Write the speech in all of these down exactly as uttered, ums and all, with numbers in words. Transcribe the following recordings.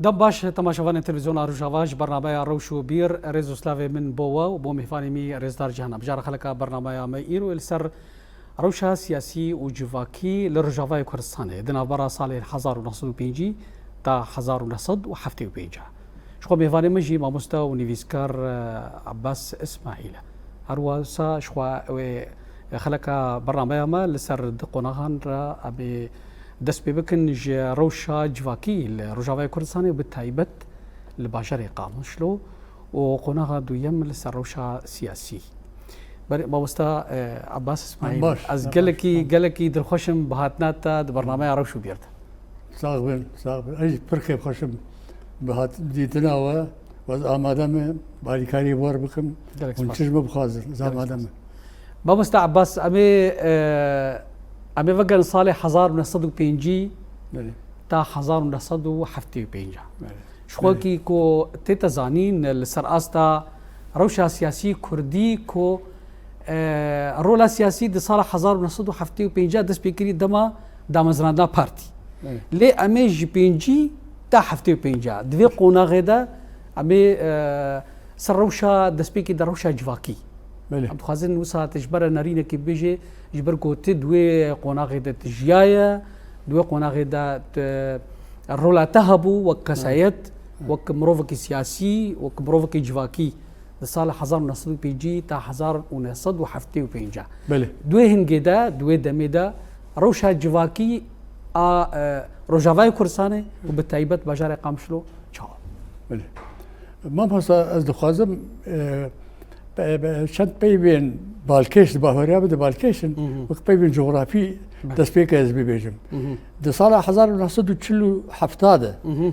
Dem baş temaşevanên Televîzyona Rojava, ji bernameya Rewş û Bîr, rêz û slavê min bo we û bo mêvanê me rêzdar Cihan. Mijara xeleka bernameya me îro li ser rewşa siyasî û civakî li Rojavayê Kurdistanê di navbera salên hezar û neh sed û pêncî ta hezar û neh sed û heftê û pênc. Ji xwe mêvanê min jî mamoste û nivîskar, eh, Abbas Îsmaîl e. Her wisa ji xwe wê xeleka bernameya me li ser di qonaxan re em ê dest pê bikin ji rewşa civakî li Rojavayê Kurdistanê, bi taybet li bajarê Qamişlo û qonaxa duyem li ser rewşa siyasî. Berê mamosta, eh, Abbas Îsmaîl, baş, ez baş, gelekî, baş. Gelekî dilxweş im bi hatina te di bernameya Rewş û Bîr de. Sax bin, sax bin. Ez jî pir kêfxweş im bi hat-, dîtina we. Ez amade me, alîkarî we re bikim. Gelek spas. Hûn çi ji min bixwazin, ez amade me. Mamoste Abbas, em ê, e, em ê vegerin salê hezar û neh sed û pêncî Belê. Ta hezar û neh sed û heftê û pênc. Belê. Ji xwe Belê. Kî ku tête zanîn li ser asta rewşa siyasî kurdî ku, e, rola siyasî di sala hezar û neh sed û heftê û pênc dest pê kirî dema damezrandina partî. Belê. Lê em ê ji pêncî ta heftê û pênc di vê qonaxê de em ê, e, ser rewşa destpêkê de rewşa civakî. Belê. Em dixwazin wisa te ji ber nerînekê bibêje, ji ber ku tu di wê qonaxê de tu jiyaye, di wê qonaxê de tu rola te hebû wek kesayet, Hı. wek mirovekî siyasî, wek mirovekî civakî. Di sala hezar û neh sed û pêncî ta hezar û neh sed û heftê û pênc. Belê. Di wê hingê de, di wê demê de rewşa civakî a, e, Rojavayê Kurdistanê û bi taybet bajarê Qamişlo çawa? Belê. Mamosta, ez dixwazim, e, pe-, pe-, çend peyvên balkêş di bahweriya min de balkêş in, Hı hı. wek peyvên cografî Belê. destpêkê ez bibêjim. Hı hı. Di sala hezar û neh sed û çil û heft de Hı hı.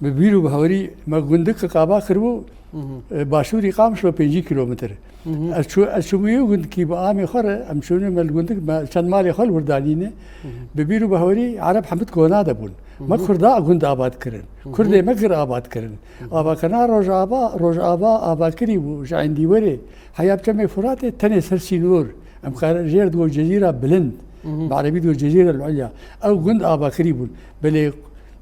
bi bîr û bahwerî me gundikek ava kiribû, Hı hı. e, başûrî Qamişlo pêncî kîlometr. Hı hı. Ez çû-, ez çûbûyê gundikî bi amê xwe re, em çûne me li gundik, me çend malê xwe li wir danîne. Hı hı. Bi bîr û bahwerî Ereb Hemid Kona de bûn. Hı hı. Me Kurda gund ava dikirin. Hı hı. Kurdê me gir ava dikirin. Hı hı. Avakirina Rojava, Rojava avakirî bû ji Endîwerê heya bi çemê Furatê tenê ser sînor. Em kar-, jêr digo Cezîra Bilind. Hı hı. Bi erebî digo Cezîra Ulya. Ew gund avakirî bûn. Belê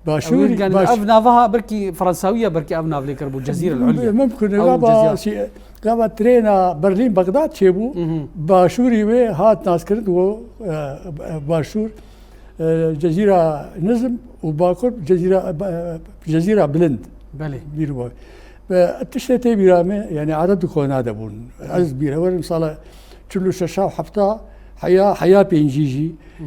Başûrî, Ew, yani, baş- ev nava ha, belkî Fransawî ye, belkî ev nav lê kiribû, Cezîre el Ulya. Mimkun e, Ew gava Cezîre. Sî-, gava trêna Berlîn Bexdad çêbû, Hı hı. başûrî wê hat naskirin, wo, e, e, başûr, e, Cezîra Nizm û bakur Cezîra, e, Cezîra Bilind. Belê. Bîr bû. Ve tiştê tê bîra me, yani Ereb di kona de bûn. Hı. Ez bîrewerim sala çil û şeş û hefta, heya, heya pêncî jî. Hı hı.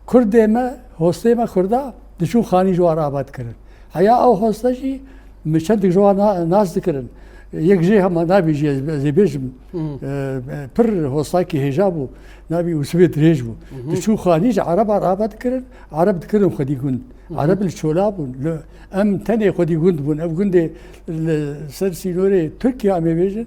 Kurdê me, hostê me Kurda, diçûn xanî ji wan re ava dikirin. Heya ew hosta jî, min çendik ji wan na-, nas dikirin. Yek jê hema navê jî ez, ez ê bêjim. Hı hı. E, e, pir hostakî hêja bû. Navê Ûsivê Dirêj bû. Hı hı. Diçûn xanî ji Ereba re ava dikirin. Ereb dikirin xwedî gund. Hı hı. Ereb li çola bûn. Li, em tenê xwedî gund bûn. Ev gundê li ser sînorê Tirkiye em ê bêjin.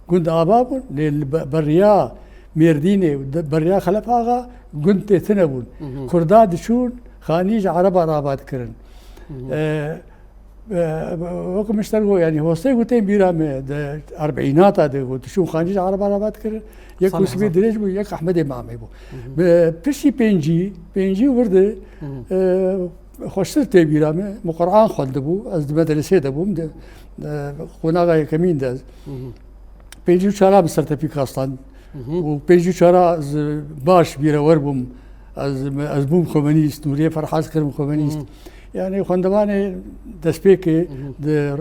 Gund ava bûn, lê li be-, beriya Mêrdînê, de-, beriya Xelef Axa gund tê tune bûn. Hı hı. Kurda diçûn, xanî ji Ereba re ava dikirin. Hı hı. E, e, wekî min ji te re got, yani hostê ku tên bîra me, di erbînata de got, diçûn xanî ji Ereba re ava dikirin. Yek Salih Ûsivê Hazar. Dirêj bû, yek Ehmedê Mamê bû. Hı hı. Bi piştî pêncî, pêncî wir de, Hı hı. e, xweştir tê bîra me. Min Quran xwendibû, ez di medresê de bûm, di, e, qonaxa yekemîn de. Hı hı. Pêncî û çara min ser tepî kastan. Hı hı. Û pêncî û çara ez baş bîrewer bûm. Ez, ez bûm komenîst, Nûriyê Ferhaz kirim komenîst. Hı hı. Yani xwendevanê destpêkê Hı hı. di,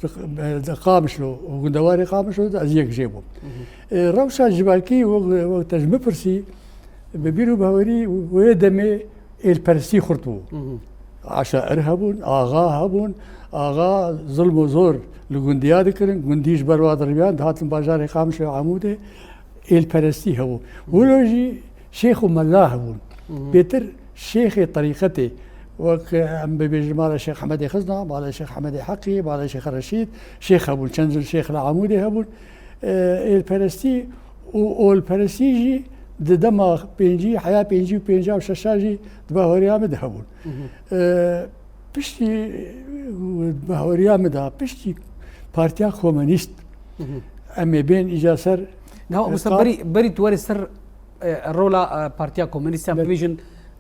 di, di Qamişlo û gundewarê Qamişlo de ez yek jê bûm. Hı hı. E, rewşa civakî wek, wek te ji min pirsî, bi bîr û bawerî wê demê êlperestî xurt bû. Hı hı. Aşair hebûn, axa hebûn, axa zilm û zor li gundiya dikirin, gundî ji ber wa diriviyan, dihatin bajarê Qamişlo û Amûdê, êlperestî hebû. Hı hı. Wilo jî şêx û mela hebûn. Hı hı. Bêtir şêxê terîqetê, wek em bibêjin mala Şêx Hemedê Xizna, mala Şêx Hemedê Heqî, mala Şêx Reşîd, şêx hebûn, çend şêx li Amûdê hebûn. E, êlperestî û olperestî jî di dema pêncî, heya pêncî û pênca û şeşa jî di bahweriya min de hebûn. Hı hı. E, piştî, e, bahweriya min de, piştî Partiya Komunîst, Hı hı. em ê bên îca ser, Niha, e, Musa, qa- berî, berî tu werî ser, e, rola, e, Partiya Komunîst, em Ber- dibêjin,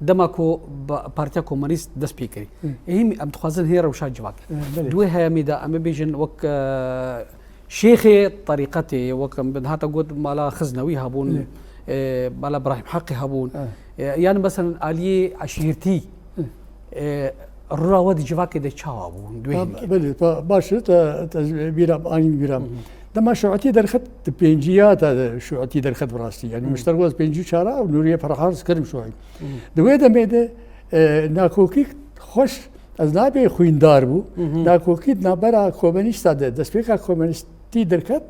Dema ku ba-, Partiya Komunîst dest pê kirî. Hı. Ê hîn em dixwazin hê rewşa civakê. Hı, belê. Di wê heyamî de em bibêjin wek, e, şêxê terîqetê, wek em bin hata got mala Xiznewî hebûn, Hı. e, mala Birahîm Heqî hebûn. Hı. E, yani mesela aliyê eşîrtî, Hı. e, rûra we di civakê de çawa bû? Di wê Ha, hingê. belê, ba-, baş e, te, te bîra, anîn bîra. Hı hı. Dema şuetî derxet, di pêncî ya te de şuetî derxet bi rastî. Yani Hı. mişter wez pêncî û çar û Nûriye Ferhar kirin şuetî. Hı. Di wê demê de, e, nakokî xweş, ez nabê xwîndar bû. Hı hı. Nakokî di navbera komunîsta de, destpêka komunîstî derket,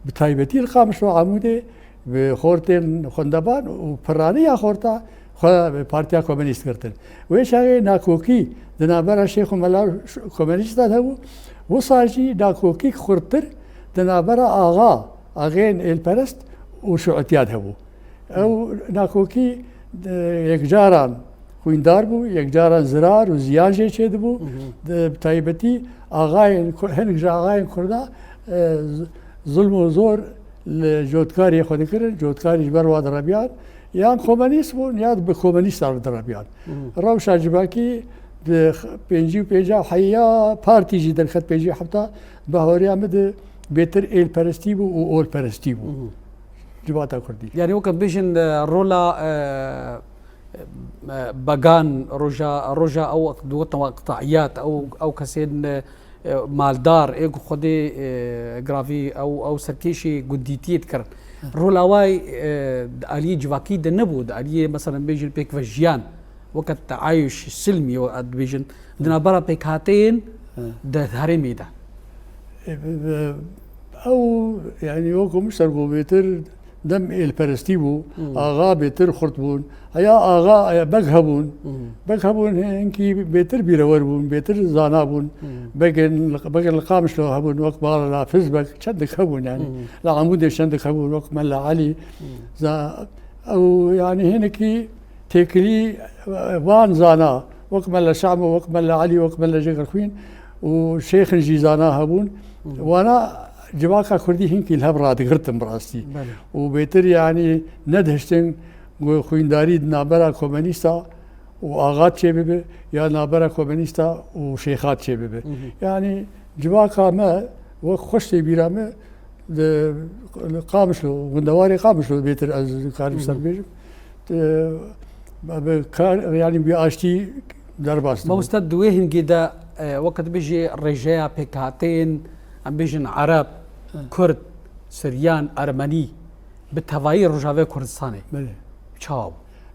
bi taybetî li Qamişlo Amûdê, bi xortên xwendevan û piraniya xorta xwe bi Partiya Komunîst girtin. Wê çaxê nakokî di navbera şêx û mela ş-, komunîstan hebû, wisa jî nakokî xurttir di navbera axa, axên êlperest û şuetiyan hebû. Ew nakokî, e, yekcaran xwîndar bû, yekcaran zirar û ziyan jê çêdibû. Hı hı. Di taybetî axayên Ku-, hinek ji axayên Kurda, e, z-, zulm û zor li cotkariyê xwe dikirin, cotkarî ji ber wa direbiyan, yan komunîst bûn, ya bi komunîstan re direbiyan. Hı hı. Rewşa civakî di x-, pêncî û pênc heya partî jî derket pêncî û heft, bahweriya min di bêtir êlperestî bû û olperestî bû. Hı hı. Civata Kurdî. Yani weke bêjin, e, rola, e, e, began, roja, roja ew digotin we qitaiyat, ew, ew kesên, e, maldar, ê ku xwedê, e, gravî, ew, ew serkêşî gundîtiyê dikirin. Hı. Rola wê, e, di aliyê civakî de nebû, di aliyê, mesela, bêjin pêkvejiyan, weke teayuş silmî, we dibêjin, di Hı. navbera pêkhateyên Hı. di herêmê de. E, bi, bi, ew, yani, wekî min ser got bêtir dem êlperestî bû, Hmm. axa bêtir xurt bûn. Heya axa, heya beg hebûn. Hmm. Beg hebûn, hinkî bêtir bîrewer bûn, bêtir zana bûn. Hmm. Begên, begên li Qamişlo hebûn, wek mala Nafiz Beg, çendik hebûn yani. Hmm. Li Amûdê çendik hebûn, wek Mela Elî. Hmm. Za-, ew yani hinekî têkilî, e, van zana, wek Mela Şamo, wek Mela Elî, wek Mela Jêgerxwîn û şêxin jî zana hebûn. Hı hı. Wana civaka Kurdî hinkî li hev radigirtin bi rastî. Belê. Û bêtir, yanî, nedihiştin ku xwîndarî di navbera komunîsta û axat çêbibe ya navbera komunîsta û şêxat çêbibe. Hı hı. Yanî civaka me wek xweş tê bîra me, Di, li Qamişlo, gundewarê Qamişlo bêtir ez dikarim Hı hı. ser bêjim. Di, bi kar, yanî bi aştî derbas dibû. Mamoste, di wê hingê de, e, weke dibêjî rêjeya pêkhateyên, em bêjin Ereb, Hı. Kurd, Siryan, Ermenî, bi tevayî Rojavê Kurdistanê. Belê. Çawa bû?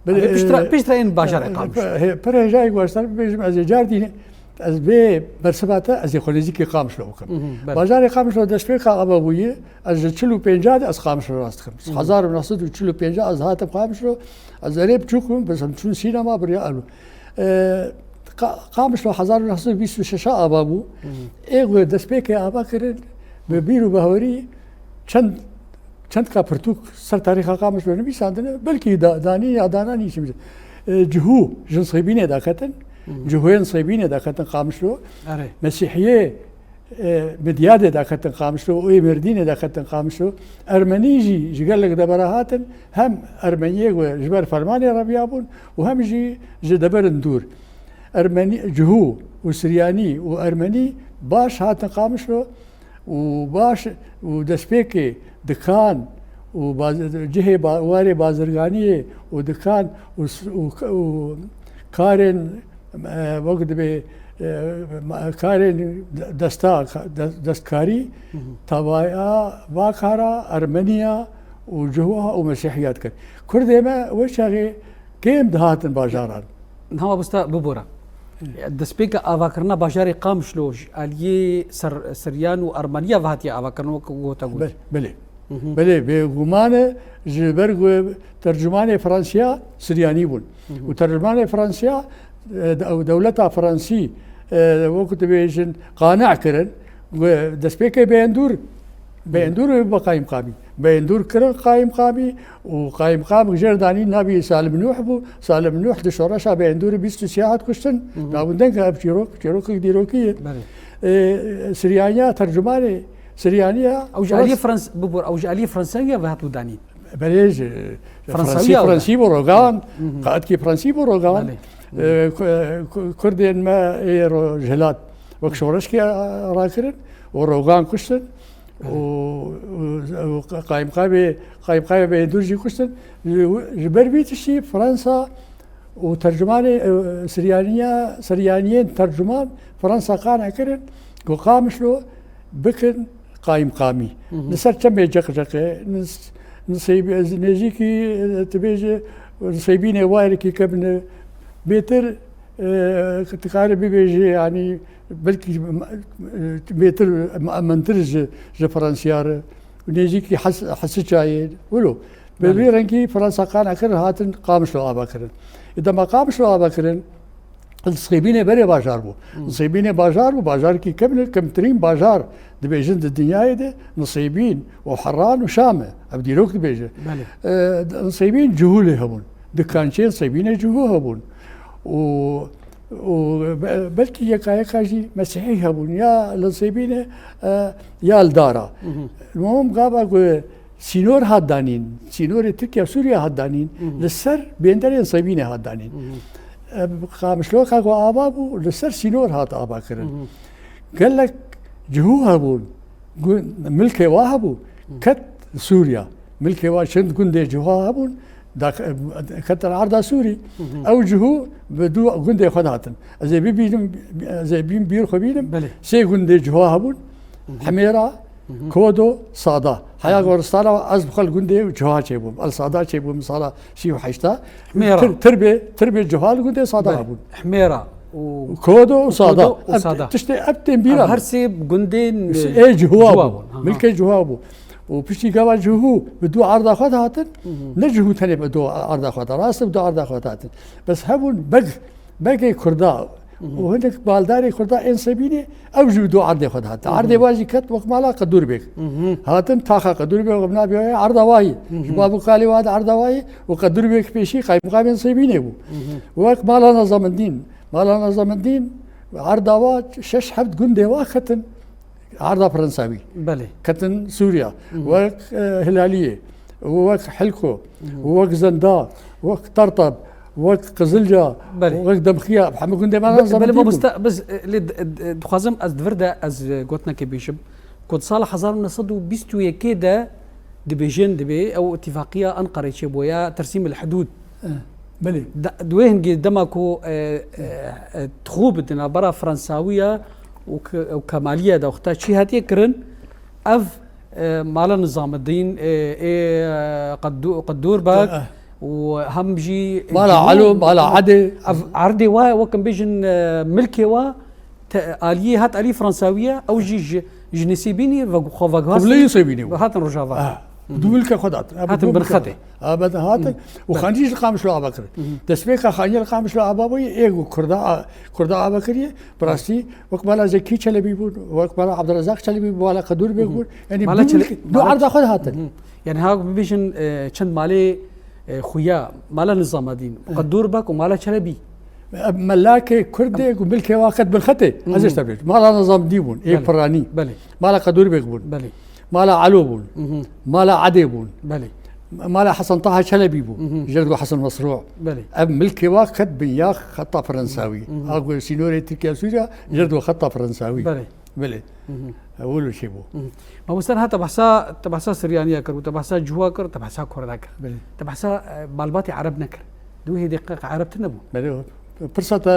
Belê, Em ê piştre, e, piştre ên bajarê e, Qamişlo. He, pir hêjayek baştar bibêjim, ez ê cardî, ez vê bersiva te, ez ê xwe nêzîkî Qamişlo bikim. Mhm, belê. Bajarê Qamişlo destpêka avabûyî, ez ji çil û pênca de ez Qamişlo nas dikim. Mhm. Hezar û neh sed û çil û pênca ez hatim Qamişlo, ez erê biçûk bûm, bes em çûn sînema, biriya ew. E, Qa-, Qamişlo hezar û neh sed û bîst û şeş ava bû. Mhm. Ê ku destpêkê ava kirin, bi bîr û bawerî çend Çendka pirtûk ser tarîxa Qamişlo nivîsandine, belkî da-, danî ya dananî çi bî. E, Cihû, ji Nisêbînê daketin, Hı hı. Cihûyên Nisêbînê daketin Qamişlo. Erê. Mesîhiyê, e, Midyadê daketin Qamişlo, û ê Mêrdînê daketin Qamişlo. Ermenî jî ji gelek debera hatin, hem Ermeniyê ku ji ber fermanê re biyabûn û hem jî ji deberin dûr. Ermenî, Cihû û Siryanî û Ermenî baş hatin Qamişlo. û baş û destpêkê dikan û baz-, cihê ba-, warê bazirganiyê û dikan û s-, û k-, û karên, e, wek dibê, e, ma-, karên de-, desta, ka-, de-, destkarî Hı hı. tevaya va kara Ermeniya û Cihûha û Mesîhiya dikir. Kurdê me wê çaxê kêm dihatin bajaran. Niha mamoste bibore. Hı. Destpêka avakirina bajarê Qamişlo ji aliyê Sir-, Siryan û Ermeniya ve hatiye avakirin wek gote got. Be-, belê. Hı hı. Belê, bêguman e ji ber ku tercûmanê Fransiya Siryanî bûn. Hı hı. Û tercûmanê Fransiya, e, de-, dewleta Fransî, e, wekî dibêjin, qane kirin. Destpêkê Beyendûr, Beyendûr wê bibe qayîmqamî. Beyendûr kirin qayîmqamî û qayîmqam jêr danî navê Salim Nûh bû. Salim Nûh di şoreşa Beyendûrê bîst û sê hat kuştin. Hı hı. Navûndeng e ev çîrok, çîrokek dîrokî ye. Belê. Ê, Siryaniya tercûmanê Siryaniya Ew ji aliyê Frans-, Frans-, bibûr, ew ji aliyê Fransa ya ve hatibû danîn. Belê ji Fransawî Fransî, ya Fransî bû rogan, Hı hı. Qaetkî Fransî bû rogan. Belê. E, ku-, ku-, Kurdên me ê rojhilat wek şoreşkê rakirin û rogan kuştin û, û, û qayîmqamê, qayîmqamê Beyindûr jî kuştin. Ji, ji ber vî tiştî Fransa û tercumanê, e, Siryaniya, Siryaniyên tercuman Fransa qane kirin ku Qamişlo bikin qayîmqamî. Hı hı. Li ser çemê ceqceqe, nis-, nisêb-, nêzîkî, e, tu bêje, nisêbînê wayrekî kevne bêtir, e, tu kare bibêje, yanî belkî, e, bêtir, emintir ji, ji Fransiya re. Nêzîkî Hes-, Hesiçayê. Wilo. Bi Belê. vî rengî Fransa qane kirin, hatin Qamişlo ava kirin. Ê dema Qamişlo ava kirin, Nisêbînê berê bajar bû. Hmm. Nisêbînê bajar bû, bajarekî kevn e, kevntirîn bajar dibêjin di dinyayê de Nisêbîn û Heran û Şam e. Ev dîrok dibêje. Belê. E, Nisêbîn cihû lê hebûn. Dikançeyên Nisêbînê cihû hebûn. Û, û be-, belkî yeka yeka jî mesîhî hebûn. Ya li Nisêbînê, e, ya li dara. Hı hı. Muhim gava ku Sînor hat danîn, sînorê Tirkiye û Sûriye hat danîn, Hı hı. li ser bênderên Nisêbînê hat danîn. Hı hı. E, Qamişloka ku ava bû, li ser sînor hat ava kirin. Hı hı. Gelek cihû hebûn, gu-, milkê wa hebû, Hı. ket Sûriye. Milkê wa çend gundê cihû hebûn, da, e, ketin arda Sûrî. Hı hı. Ew cihû bi du gundê xwe de hatin. Ez ê bibînim, ez ê bîm bîr xwe bînim, Belê. sê gundê cihû hebûn. Hı hı. Hemêra, Hı hı. Kodo, Sada. Heya Hı hı. goristana ez bi xwe li gundê Cuha çêbûm. El Sada çêbûm sala sî û heşta. Hmêra. Tir-, tirbê, tirbê Cuha li gundê Sada Belê. hebûn. Hmêra û Kodo û Kodo Sada. û Ev Sada. tiştê ev tên bîra Ev her min. sê gundên, Ê Cuha Cuha bû. bûn. Ha, ha. Milkê Cuha bû. Û piştî gava Cuhû bi du arda xwe de hatin. Hı hı. Ne Cuhû tenê bi du arda xwe de. Rast e bi du arda xwe de hatin. Bes hebûn beg Begê Kurda Hı hı. û hinek baldarê Kurda ên Nisêbînê, ew jî bi du erdê xwe de hatin. Hı hı. Erdê wa jî ket wek mala Qedûrbêk. Hı hı. Hatin taxa Qedûrbêk, wek navê wê erda wayî. Hı hı. Ji bav û kalê wa de erda wayî û Qedûrbêk pêşî qayîmqamê Nisêbînê bû. Hı hı. Wek mala Nizamindîn. Mala Nizamindîn erda wa şeş heft gundê wa ketin. Arda Fransawî. Belê. Ketin Sûriya. Hı hı. Wek, e, Hilaliyê. Wek Hilko. Hı hı. Wek Zenda. Wek Tertab. Wek Qizilca. Belê. Wek Demxiya. Hemû gundê me Be-, Nizamindîn belê bûn. Mamoste, biz, e, lê d-, d-, dixwazim ez di vir de ez, e, gotinekê bêjim. Ku di sala hezar û neh sed û bîst û yekê de dibêjin, dibê ew îtifaqiya Enqerê çêbûye, Tersîm el Hidûd. Eh, belê. De-, di wê hingê dema ku, e, e, e, dixû bi di navbera Fransawiya û ke-, û Kemaliye de wexta çî hatiye kirin, ev, e, mala Nizamidîn, e, ê, e, Qedû-, Qedûrbek Eh, eh. û hem jî Mala Cihû Elo, mala Edê. Ev erdê wa, wek em bêjin, e, milkê wa, Te-, aliyê hat alî Fransawiye, ew jî ji, ji Nisêbînê ve xwe veguhastin. Qibleyê Nisêbînê bû. Hatin Rojava. Ha. Hı hı. Du milke xwe datin. Ha, Hatin du bin milke xetê. xwe. Ha, ben hatin. Hı. Û Hı. Xanî jî li Qamişlo ava kirin. Hı hı. Destpêka Xanî li Qamişlo ava bûyî, ê ku Kurda a-, Kurda ava kiriye, bi rastî wek mala Zekî Çelebî bûn, wek mala Abdurezak Çelebî bûn, mala Qedûrbêk Hı hı. bûn. Yanî Mala du Çele-, milke, du mala erda xwe de hatin. Hı hı. Yanî ha bibêjin, e, çend malê, e, xuya, mala Nizamedîn, Eh. Qedûrbek û mala Çelebî. Ev melakê Kurdê ku milkê wa qet bin xetê, ez Hı hı. ê ji te bêjim. Mala Nizamdîn bûn, ê Belê. Piranî. Belê. Mala Qedûrbêk bûn. Belê. Mala Elo bûn. Hı hı. Mala Edê bûn. Belê. Mala Hesen Taha Çelebî bûn. Hı hı. Jerdû Hesen Mesrû. Belê. Ev milkê wa qet bin ya xeta Fransawî. Hı hı. A ku sînorê Tirkiye Sûriye, Hı. jerdû xeta Fransawî. Belê. Belê. Hı hı. Ew wilo çêbû. Hı hı. Mamoste, niha te behsa, te behsa Siryaniya kir û te behsa Cihûa kir, te behsa Kurda kir. Belê. Te behsa, e, malbatê Ereb nekir. Di wê hêdî qe-, qe Ereb tune bû. Belê. Pirsa te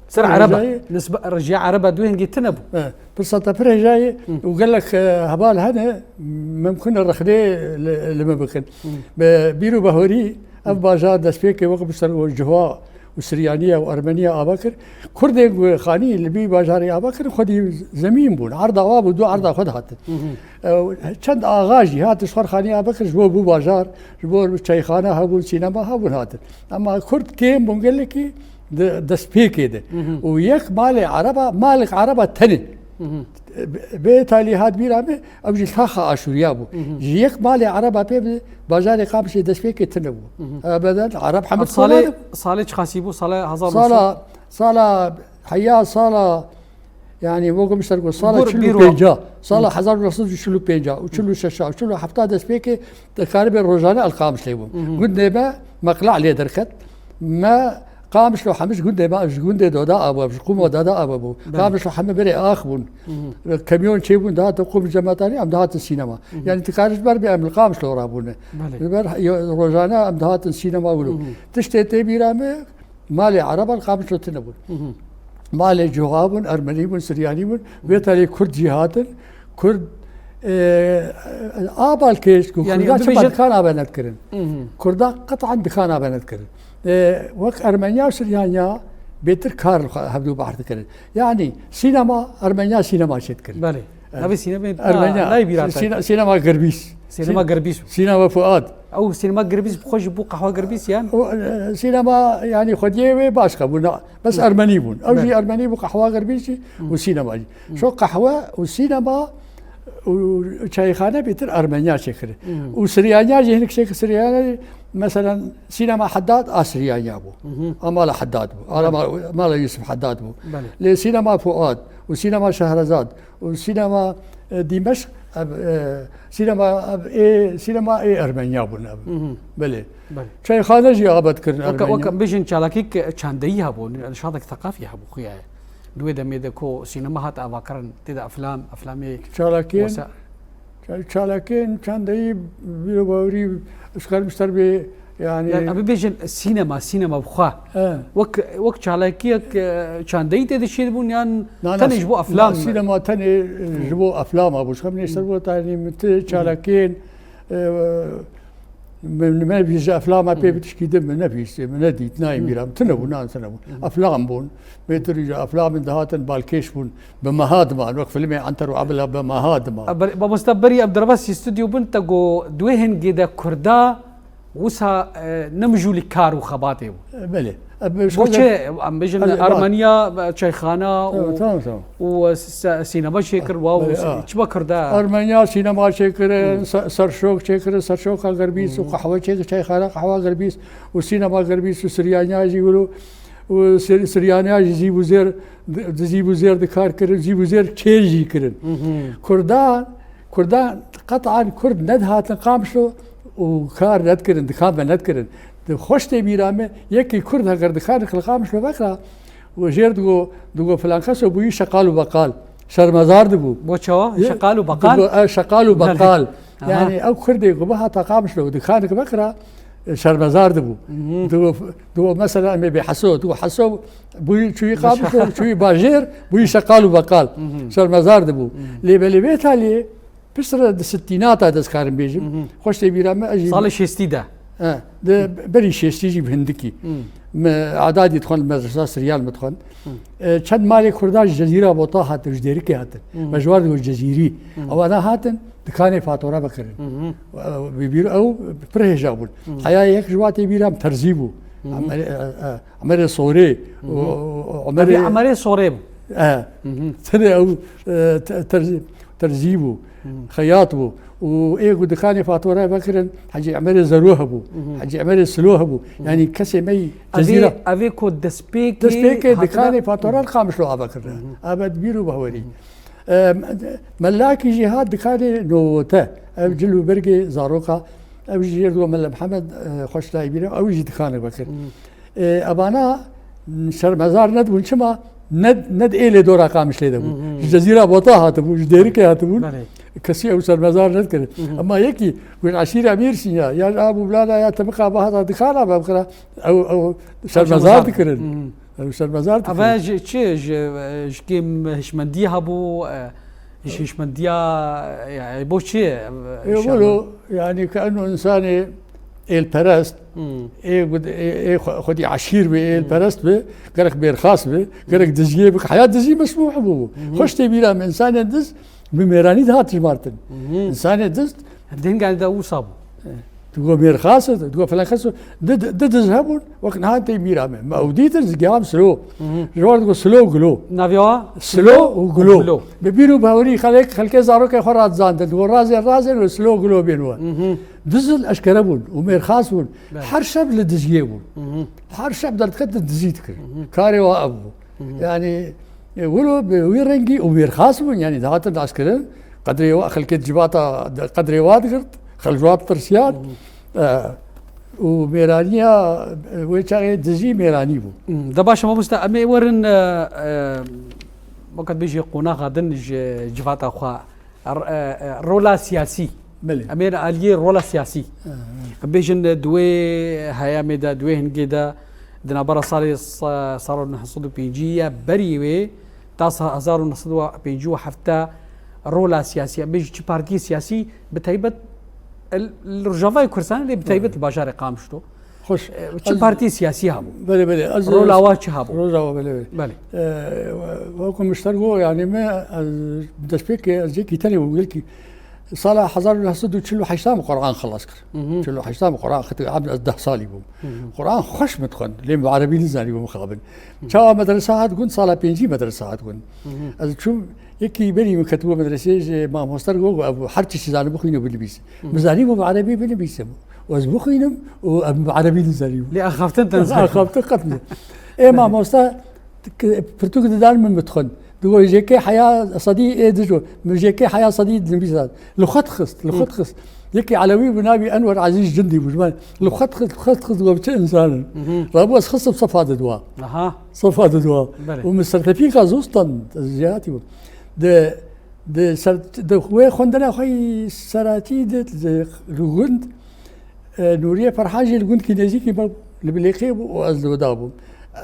Ser pir Ereba. hêjayê. Nisbe, rijiya Ereba di wê hingê tune bû. E, pirsa te pir hêjayê Hı. û gelek, e, heval hene, mimkun e rexnê li, li me bikin. Hı. Bi bîr û bahorî ev Hı. bajar destpêkê wek bi ser û Cihûa û Siryaniya û Ermeniya ava kir. Kurdên ku Xanî li vî bajarê ava kir, xwedî zemîn bûn. Erda wa bû, du erda xwe dihatin. Hı hı. Ew çend axa jî hatin ji xwe Xanî ava kir, ji bo bû bajar, ji bo çayxane hebûn, sînema hebûn hatin. Ama Kurd kêm bûn gelekî di destpêkê de. Hı hı. Û yek malê Ereba, malek Ereba tenê. Hı hı. Bê talî hat bîra me, ew jî taxa Aşûriya bû. Hı hı. Ji yek malê Ereba pê bi bajarê Qamişê destpêkê tune bû. Hı hı. Ebeden Ereb hemû Ev salê, salê çiqasî bû? Salê hezar Sala, sala heya sala Yani, wekî min ser got, sala Gur çil û bîro. pênca, sala Hı. hezar û neh sed û çil û pênca û çil û şeş û çil û heft destpêkê dikaribê rojane li Qamişlê bû. Hı hı. Gundê me Meqla lê derket. Me Qamişlo hemî ji gundê me, ji gundê Doda Aba, ji qûma Doda Aba bû. Belê. Qamişlo hemî berê ax bûn. Hı hı. Kemyon çêbûn, dihatin qûm cemetanî, em dihatin sînema. Hı hı. Yani, tu karî ji ber bê em li Qamişlo rabûne. Belê. Ji ber, yo, rojane em dihatin sînema wilo. Hı hı. Tiştê tê bîra me, malê Ereba li Qamişlo tune bûn. Hı hı. Malê Coxa bûn, Ermenî bûn, Siryanî bûn. Vê talê Kurd jî hatin. Kurd, e, a balkêş ku Yani, Kurda em çima bibêjin dikana bene dikirin? Hı hı. Kurda qet'an dikana bene dikirin. E, wek Ermenya û Siryanya bêtir kar li xwe hevdû bahr dikirin. Yani, sînema, Ermenya sînema çê dikirin. Belê. Evet. Navê sînemê Ermenya, na-, nayê bîra te. Sîne-, sînema Girbîs. Sînema Sî-, Girbîs. Sînema Fuad. Ew sînema Girbîs bi xwe jî bû qehwa Girbîs yan? O, e, sînema, yani, xwediyê wê başka bû, na, bes Ermenî bûn. Ew jî Belê. Ermenî bû, qehwa Girbîs jî Hı. û sînema jî. Hı. Şo qehwe û sînema û çayxane bêtir Ermenya çêkir. Hı. Û Siryanya jî hinek çêkir, Siryanya jî, meselen, sînema Heddad a Siryanya bû. Hı hı. A mala Heddad bû. A Belê. ma-, mala Yusuf Heddad bû. Belê. Lê sînema Fuad û sînema Şehrezad û sînema, e, Dîmeşq, ev, e, sînema, ev, ê, sînema ê Ermenya bûn ev. Hı hı. Belê. Belê. Çayxane jî abad kirin Weke, Ermenya. weke bijin çalakîk çandeyî hebû, nişatek teqafî hebû xuyaye. Di wê demê de ku sînema hat avakirin, tê de eflam, eflamê Çalakiyên, wesa- ça-, çalakiyên çandeyî bîro bawerî, ez karim ji te re bê, yani Yani, em bibêjin sînema, sînema bi xwe. He. Wek, wek çalakiyek, e, çandeyî tê de çêdibûn yan Na, na, tenê ji bo na, eflam? sînema tenê, e, ji bo eflama bû. Ji xemnê ser bo tanî min ti çalakiyên, e, min, min nebî ji eflama pê Hı. bi tişkî din min nebîst, min nedît, nayê Hı. bîra min. Tune bûn, nan tune bûn. Hı. Eflam bûn. Bêtir ji eflam dihatin balkêş bûn. Bi meha diman, wek filmê Anter û Abela bi meha diman. A, ber-, mamosta berî em derbasî stûdyo bûn, te got, di wê hingê de Kurda wisa, e, ne mijûlî kar û xebatê bû. E, belê. E, be-, Bo şöyle çi? Em bêjin Belê, bak. Ermeniya, e, çayxana û, Tamam, tamam, tamam. û, e, se-, sînema çêkir, wa û Belê, se-, ah. çi be Kurda? Ermeniya sînema çêkirin, Hmm. se-, serşok çêkirin, serşoka Girbîs û Hmm. qehwe çêkir, çayxana qehwa Girbîs û sînema Girbîs û Siryaniya jî wilo û Sir-, Siryaniya jî zîv û zêr, di-, di zîv û zêr dikar kirin, zîv û zêr çêr jî kirin. Mhm. Kurdan, Kurdan qet'an Kurd nedihatin Qamişlo û kar nedikirin, dikan ve nedikirin. Di xweş tê bîra me, yekî Kurd heger dikan li Qamişlo vekira, û jêr digo, digo filan keso bûyî şeqal û beqal. Şermezar dibû. Bo çawa? Ye-, Şeqal û beqal? digo, e, şeqal û Belê. beqal. Aha. Yani ew Kurdê ku bihata Qamişlo û dikanik vekira, e, şermezar dibû. Mhm. Digo, digo mesela em ê bê Heso, digo Heso bûyî çûyî Qamişlo, çûyî bajêr, bûyî şeqal û beqal. Mhm. Şermezar dibû. Mhm. Lê belê vê taliyê, piştre di sittînata de ez karim bêjim. Mhm. Xweş tê bîra me, ez jî Salê şêstî de. He, di berî şêstî jî bi hindikî. Mhm. Me adadî dixwend, medresa Siryan me dixwend. Mhm. E, çend malê Kurdan ji Cezîra Bota hatin, ji Dêrikê hatin. Mhm. Me ji wan digot Cezîrî. Mhm. Ewana hatin, dikanê fatora vekirin. Mhm. E, bi bîr ew pir hêja bûn. Mhm. Heya yek ji wan tê bîra min Terzî bû. Mhm. Emerê, e, e, Emerê Sorê. Mhm. Û, û, û Emerê Evî Emerê Sorê bû. E, Mhm. tenê ew, e, te-, Terzî, Terzî bû. Mhm. Xeyat bû. Û ê ku dikanê fatora vekirin, Hecî Emerê Zero hebû. Mhm. Hecî Emerê Silo hebû. Mhm. Yani kesê me yî Evê, Cezîra. evê ku destpêkê Destpêkê hatine dikanê fatora li Qamişlo ava kirine. Mhm. Ava di bîr û bawerî. Mhm. Em, Melakî jî hat dikanê Nowote. Ev cil û bergê zaroka. Ev jî jêr digo Mele Mihemed, e, xweş layî bîre. Ew jî dikanek vekir. Mhm. E, evana şermezar nedibûn. Çima? Ne, ne di êlê dora Qamişlê de bûn. Mhm. Ji Cezîra Bota hatibûn, ji Dêrikê hatibûn. Belê. Kesî ew şermezar nedikir. Mhm. Ema yekî ku ji eşîra Mîrsîn ya, ya ji Abû Bilala ya Tebika bihata dikana vekira, ew, ew şermezar Şermezar. dikirin. Mhm. Ew şermezar dikirin. Eve ji çi? Ji, ji kêm hişmendiyê hebû, e, ji hişmendiya, yani, bo çi, e, Ê, şermezar? wilo, yani, ke eno insanê êlperest, Hmm. ê gud-, ê, ê xwe-, xwedî eşîr be, ê Hmm. êlperest be, gerek mêrxas be, gerek diziyê be. Heya dizî mesmûh bû. Mhm. Xweş tê bîra me, insanên diz bi mêranî dihat jimartin. Mhm. Insanê diz Dengê de wisa bû. Tu go mêrxas e, tu go filan kes e. Di, di, di diz hebûn, wek niha tê bîra me. Me ew dîtin, ez giham Silo. Mhm. Ji wan digo Silo û Gilo. Navê wa? Silo û Gilo. Bi bîr û bawerî xelk, xelkê zarokê xwe radizandin. Digo razê, razê, wê Silo û Gilo bên we. Mhm. Dizin eşkere bûn û mêrxas bûn. Belê. Her şev li diziyê bûn. Mhm. Her şev derdiketin dizî dikir. Mhm. Karê wa ev bû. Mhm. Yani, E, wilo bi wî rengî û mêrxas bûn, yanî dihatin naskirin, qedrê wa, xelkê civata, qedrê wa digirt, xelk ji wa ditirsiyan. E, û mêraniya, e, wê çaxê dijî mêranî bû. Hmm, de baş e, mamoste, em ê werin, e, e, weke bêjî qonaxa din ji civata xwe, r-, e, e, rola siyasî. Belê. Em ê aliyê rola siyasî. Hı hı. Em bêjin, e, di wê heyamê de, di wê hingê de, di navbera salê sa-, sala neh sed û pêncî ya berî wê, ta sa-, hezar û neh sed û pêncî û heft rola siyasî, em bêjin çi partiyê siyasî, bi taybet li, li Rojavayê Kurdistanê, lê bi taybet li bajarê Qamişlo. Xweş. E, çi Ez partiyê siyasî hebû? Belê, belê. Ez Rola wa çi hebû? Rola wa, belê, belê. Belê. E, wekî Muşter got, yanî me, ez destpêkê ez yekî tenê bûm, gelkî sala hezar û neh sed û çil û heşt min Quran xelas kir. Hı hı. Çil û heşt min Quran xit, ez deh salî bûm. Hı hı. Quran xweş min dixwend, lê min erebî nizanî bûm mixabin. Hı. Çawa medresa hat gund, sala pêncî medresa hat gund. Hı hı. Ez çûm, yekî berî min ketibû medresê, ji mamoster got, got, "Ev her tiştî zanî bixwîne û binivîse." Hı hı. Min zanî bû bi erebî binivîse. Û ez bixwînim û em bi erebî nizanî bû. Lê axaftin te nizanî. Axaftin qet ne. Ê mamosta, Pirtûk didan min, min dixwend. Digot, "J K heya sedî ê dijo." Min J K heya sedî dinivîsand. Li xwe dixist, li xwe Hı. dixist. Yekî Elewî bû, navî Enwer Ezîz Cindî bû. Ji me li xwe dixist, li xwe dixist, digot, "Çi însan in?" Hı hı. Rabû ez xistim sefa diduwa. Aha. Sefa diduwa. Belê. Û min sertepîka zû stand, ez jêhatî bûm. Di, di ser, di wê xwendina xwe yî seratî di, di, li gund, E, Nûriyê Ferhan jî li gundkî nêzîkî me bû, li Bilêqê bû û ez li wida bûm.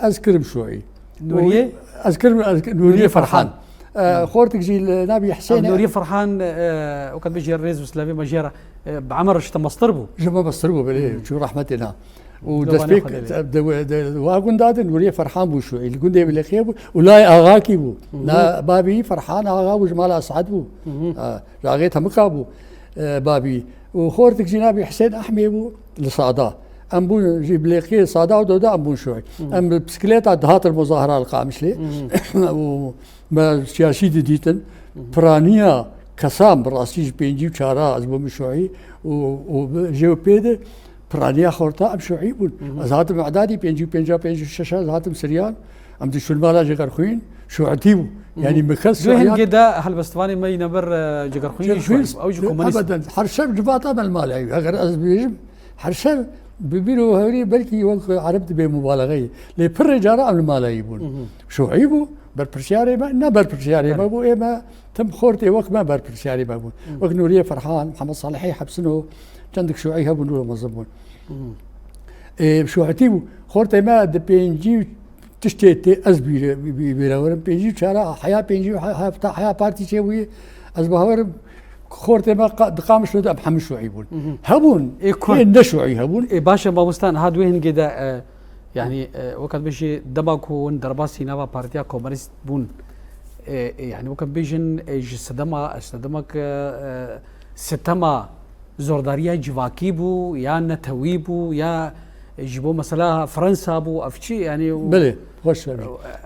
Ez kirim şûî. Nûriyê? Û ez kirim, ez, Nûriyê Nûriyê Ferhan. Ferhan. E, Hı. Xortik jî li navî Hesênê. Nûriyê Ferhan, e, weke bêjî rêz û silavê me jê re, e, bi emir ji te mestir bû. Ji me mestir bû, belê, Hı. çû rehmetê na. Û Dobanê destpêk, Xwedê lê. de, de, de, wa gunda de Nûriyê Ferhan bû şûî. Li gundê Bilêqê bû û layê Axakî bû. Hı hı. Na, babî Ferhan Axa bû, ji mala Esad bû. Hı hı. E, ji Axê Temika bû, e, babî. Û xortik jî navî Hisên Ehmê bû li Sada. Em bûn jî Bilêqiyê Sada û Dewda em bûn şûî. Hı hı. Em bi bisiklêta dihatin muzahara li Qamişlê. Hı hı. Û me siyasî didîtin. Hı hı. Piraniya kesan bi rastî ji pêncî û çara ez bûm şûî û, û bi, jê û pê de piraniya xorta em şûî bûn. Hı hı. Ez hatim Edadî pêncî û pênc, pêncî û şeş ez hatim Siryan. Em diçûn mala Cegerxwîn, şûetî bû. Hı hı. Yanî min kes Dû şûiya hingê de helbestvanê me yî neber, e, Cegerxwîn jî Cegerxwîn, şûî bû. Ew jî komunîst bû. Ebeden. Her şev civata me li malê. Eger ez bêjim, her şev bi bîr û hewrî belkî wek Ereb dibê mubalaxeyê. Lê pirê cara em li malê bûn. Hı hı. Şûî bû, berpirsiyarê me, ne berpirsiyarê me Belê. bû, ê me tim xortê wek me berpirsiyarê me bûn. Hı. Wek Nûriyê Ferhan, Mihemed Salihê Hepsino, çendik şûî hebûn û mezin bûn. Hı. Ê, şûetî bû. Xortê me di pêncî û tiştê tê ez bîre-, bî-, bîra werim. Pêncî û çara heya pêncî û he-, hefta heya partî çêbûyî. Ez bawerim xortê me qa-, di Qamişlo de em hemû şûî bûn. Hı hı. Hebûn. Ê, ku- Ê ne şûî hebûn. Ê, baş e, mamosta, niha di wê hingê de, e, yanî, e, weke bêjî dema ku hûn derbasî nava Partiya Komunîst bûn, e, e, yanî weke bêjin, e, ji sedema, ji sedema ke, e, sitema zordariya civakî bû, ya netewî bû, ya ji bo mesela Fransa bû, ev çi, yanî û Belê, xweş e.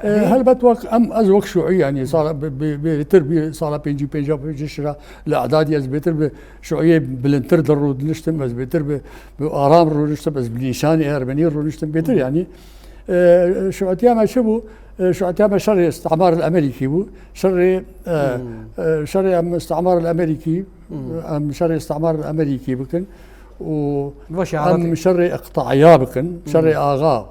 E, E, helbet wek em, ez wek şûî, yanî sala, bi, bi, bêtir, bi sala pêncî û pênc, pêncî şira li Edadî ez bêtir bi şûîyê bilindtir de rûdiniştim, ez bêtir bi, bi aram rûniştim, ez bi nîşanê ermenî rûniştim bêtir, Hı. yanî, e, şûetiya me çi bû? E, şûetiya me şerê îstimar li Amerîkî bû. Şerê, e, Hı. e, şerê em îstimar li Amerîkî, Hı. em şerê îstimar li Amerîkî bikin û Baş e, em Aratê. şerê iqtaya bikin, Hı. şerê axa.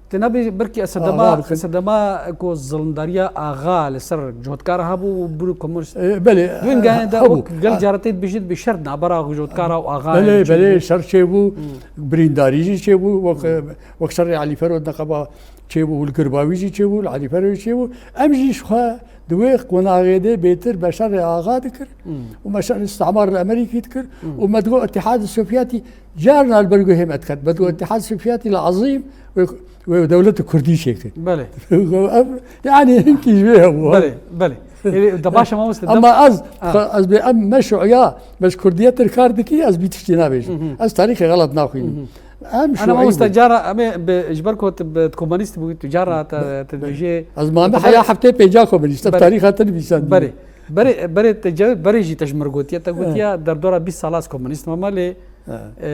Te nabê birkî sedema, Axa bikin. sedema ku zilimdariya axa li ser cotkar hebû û bû komunîst. E, belê, Win e, gane de hebû. wek gel E, caratê dibêjit bi şer nabera cotkara û axa Belê, çêbû. belê, şer çêbû, Hı. birîndarî jî çêbû, wek, Hı. e, wek şerê Elî Fero neqeba çêbû, û li Girbawî jî çêbû, li Elî Fero jî çêbû. Em jî ji xwe di wê qonaxê de bêtir me şerê axa dikir Hmm. û me şerê îstimar li Amerîkî dikir Hmm. û me digot Îtîhadê Sovyetî carna li ber guhê me diket. Me digot Hmm. Îtîhadê Sovyetî li ezîm wê, wê dewleta Kurdî çêke. Belê. Ev, yanî hinkî ji wê hebû. Belê, belê. Ê, de baş e mamoste, Ama ez, Ha. ez bê em me şûiya, me ji Kurdiyetê kar dikî, ez bî tiştî nabêjim. Hı hı. Ez tarîxê xelet naxwînim. Hı hı. Em Ana şûî mamoste bûn. Cara, em ê bi, ji ber ku tu bi, tu komunîst bû, tu cara te, Be-, te be-, dibêjê, Ez mame tu heya berê, heftê pênca komunîst, ev berê, tarîxa te nivîsandî. berê, berê, berê te ce-, berê jî te ji mir gotiye, te He. gotiye, derdora bîst sala ez komunîst mame lê, He. e,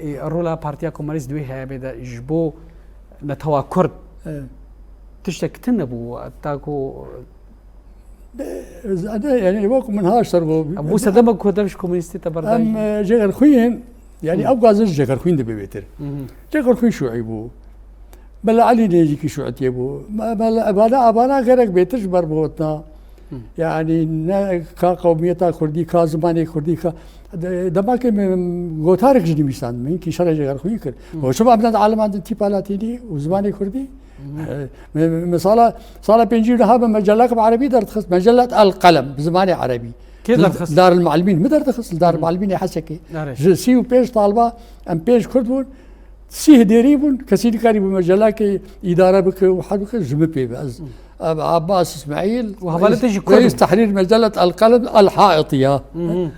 e, rola Partiya Komunîst di wê heyamê de ji bo netewa Kurd He. Tiştek tune bû, ta ku Zade, yani, wek min ha ser go. Bû sedema ku dev ji komünîstê te berdayî. Em, e, jegerxwîn, yani, ew gazin jegerxwîn dibe bêtir. Jegerxwîn şûî bû. Mela Elî nêzîkî şûîtiyê bû. Me-, mela Ebana, Abana gerek bêtir ji ber bihotna. Yani, ne ka qewmiyeta kurdî, ka zimanê kurdî, ka, de-, dema ke min gotarek ji nivîsand, min kîşara jegerxwîn kir. Hoşim em ne di aleman din tîpa latînî û zimanê kurdî. Me, me, me sala, sala pêncî û neha me mecelek bi erebî derdixist. Mecellet El Qelem, bi zimanê erebî. Kê derdixist? Darul Muallimîn. Min derdixist, li Darul Muallimînê Hesekê. Erê. Ji sî û pênc taliba em pênc Kurd bûn. Sîh dêrî bûn. Kesî nikarîbû mecelekê îdare bike û hel bike ji min pê ve. Ez, Ab-, Abbas Îsmaîl, Û hevalê te jî Kurd reîs bû. Tehrîr mecellet El Qelem El Haitiya.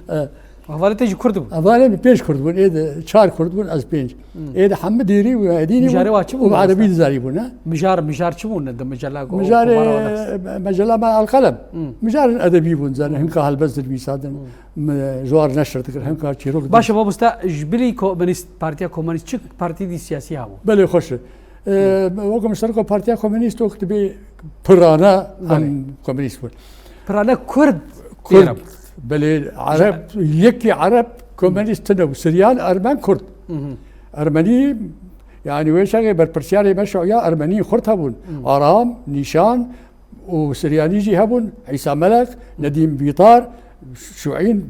E, Hevalê te jî Kurd bûn. Hevalê min pênc Kurd bûn, ê de çar Kurd bûn, ez pênc. Ê de hemû dêrî û edînî Mijarê bûn wa çi bûn û bi erebî mamoste? Dizarî bûn, ne? Mijar, mijar çi bûn di micela ku Mijarê, kovara wa dest? Me-, mecela me Elqelem. Mijarên edebî bûn, zanî, hinka helbest dinivîsandin, me, ji war neşr dikir, hinka çîrok Baş e, mamoste, ji bilî komunîst, partiya komunîst çi partî dî siyasî hebû? Belê, xweş e. E, weke min ser ku partiya komunîst wek dibê pirane Belê. Em komunîst bûn. Pirane Kurd Kurd, Ereb. Belê, Ereb, yekî Ereb, komunîst tune bû. Siryan, Ermen, Kurd. Ermenî, yani wê çaxê berpirsiyarê me şoya Ermenî Kurd hebûn. Aram, Nîşan û Siryanî jî hebûn. Îsa Melek, Nedîm Bîtar, şûîn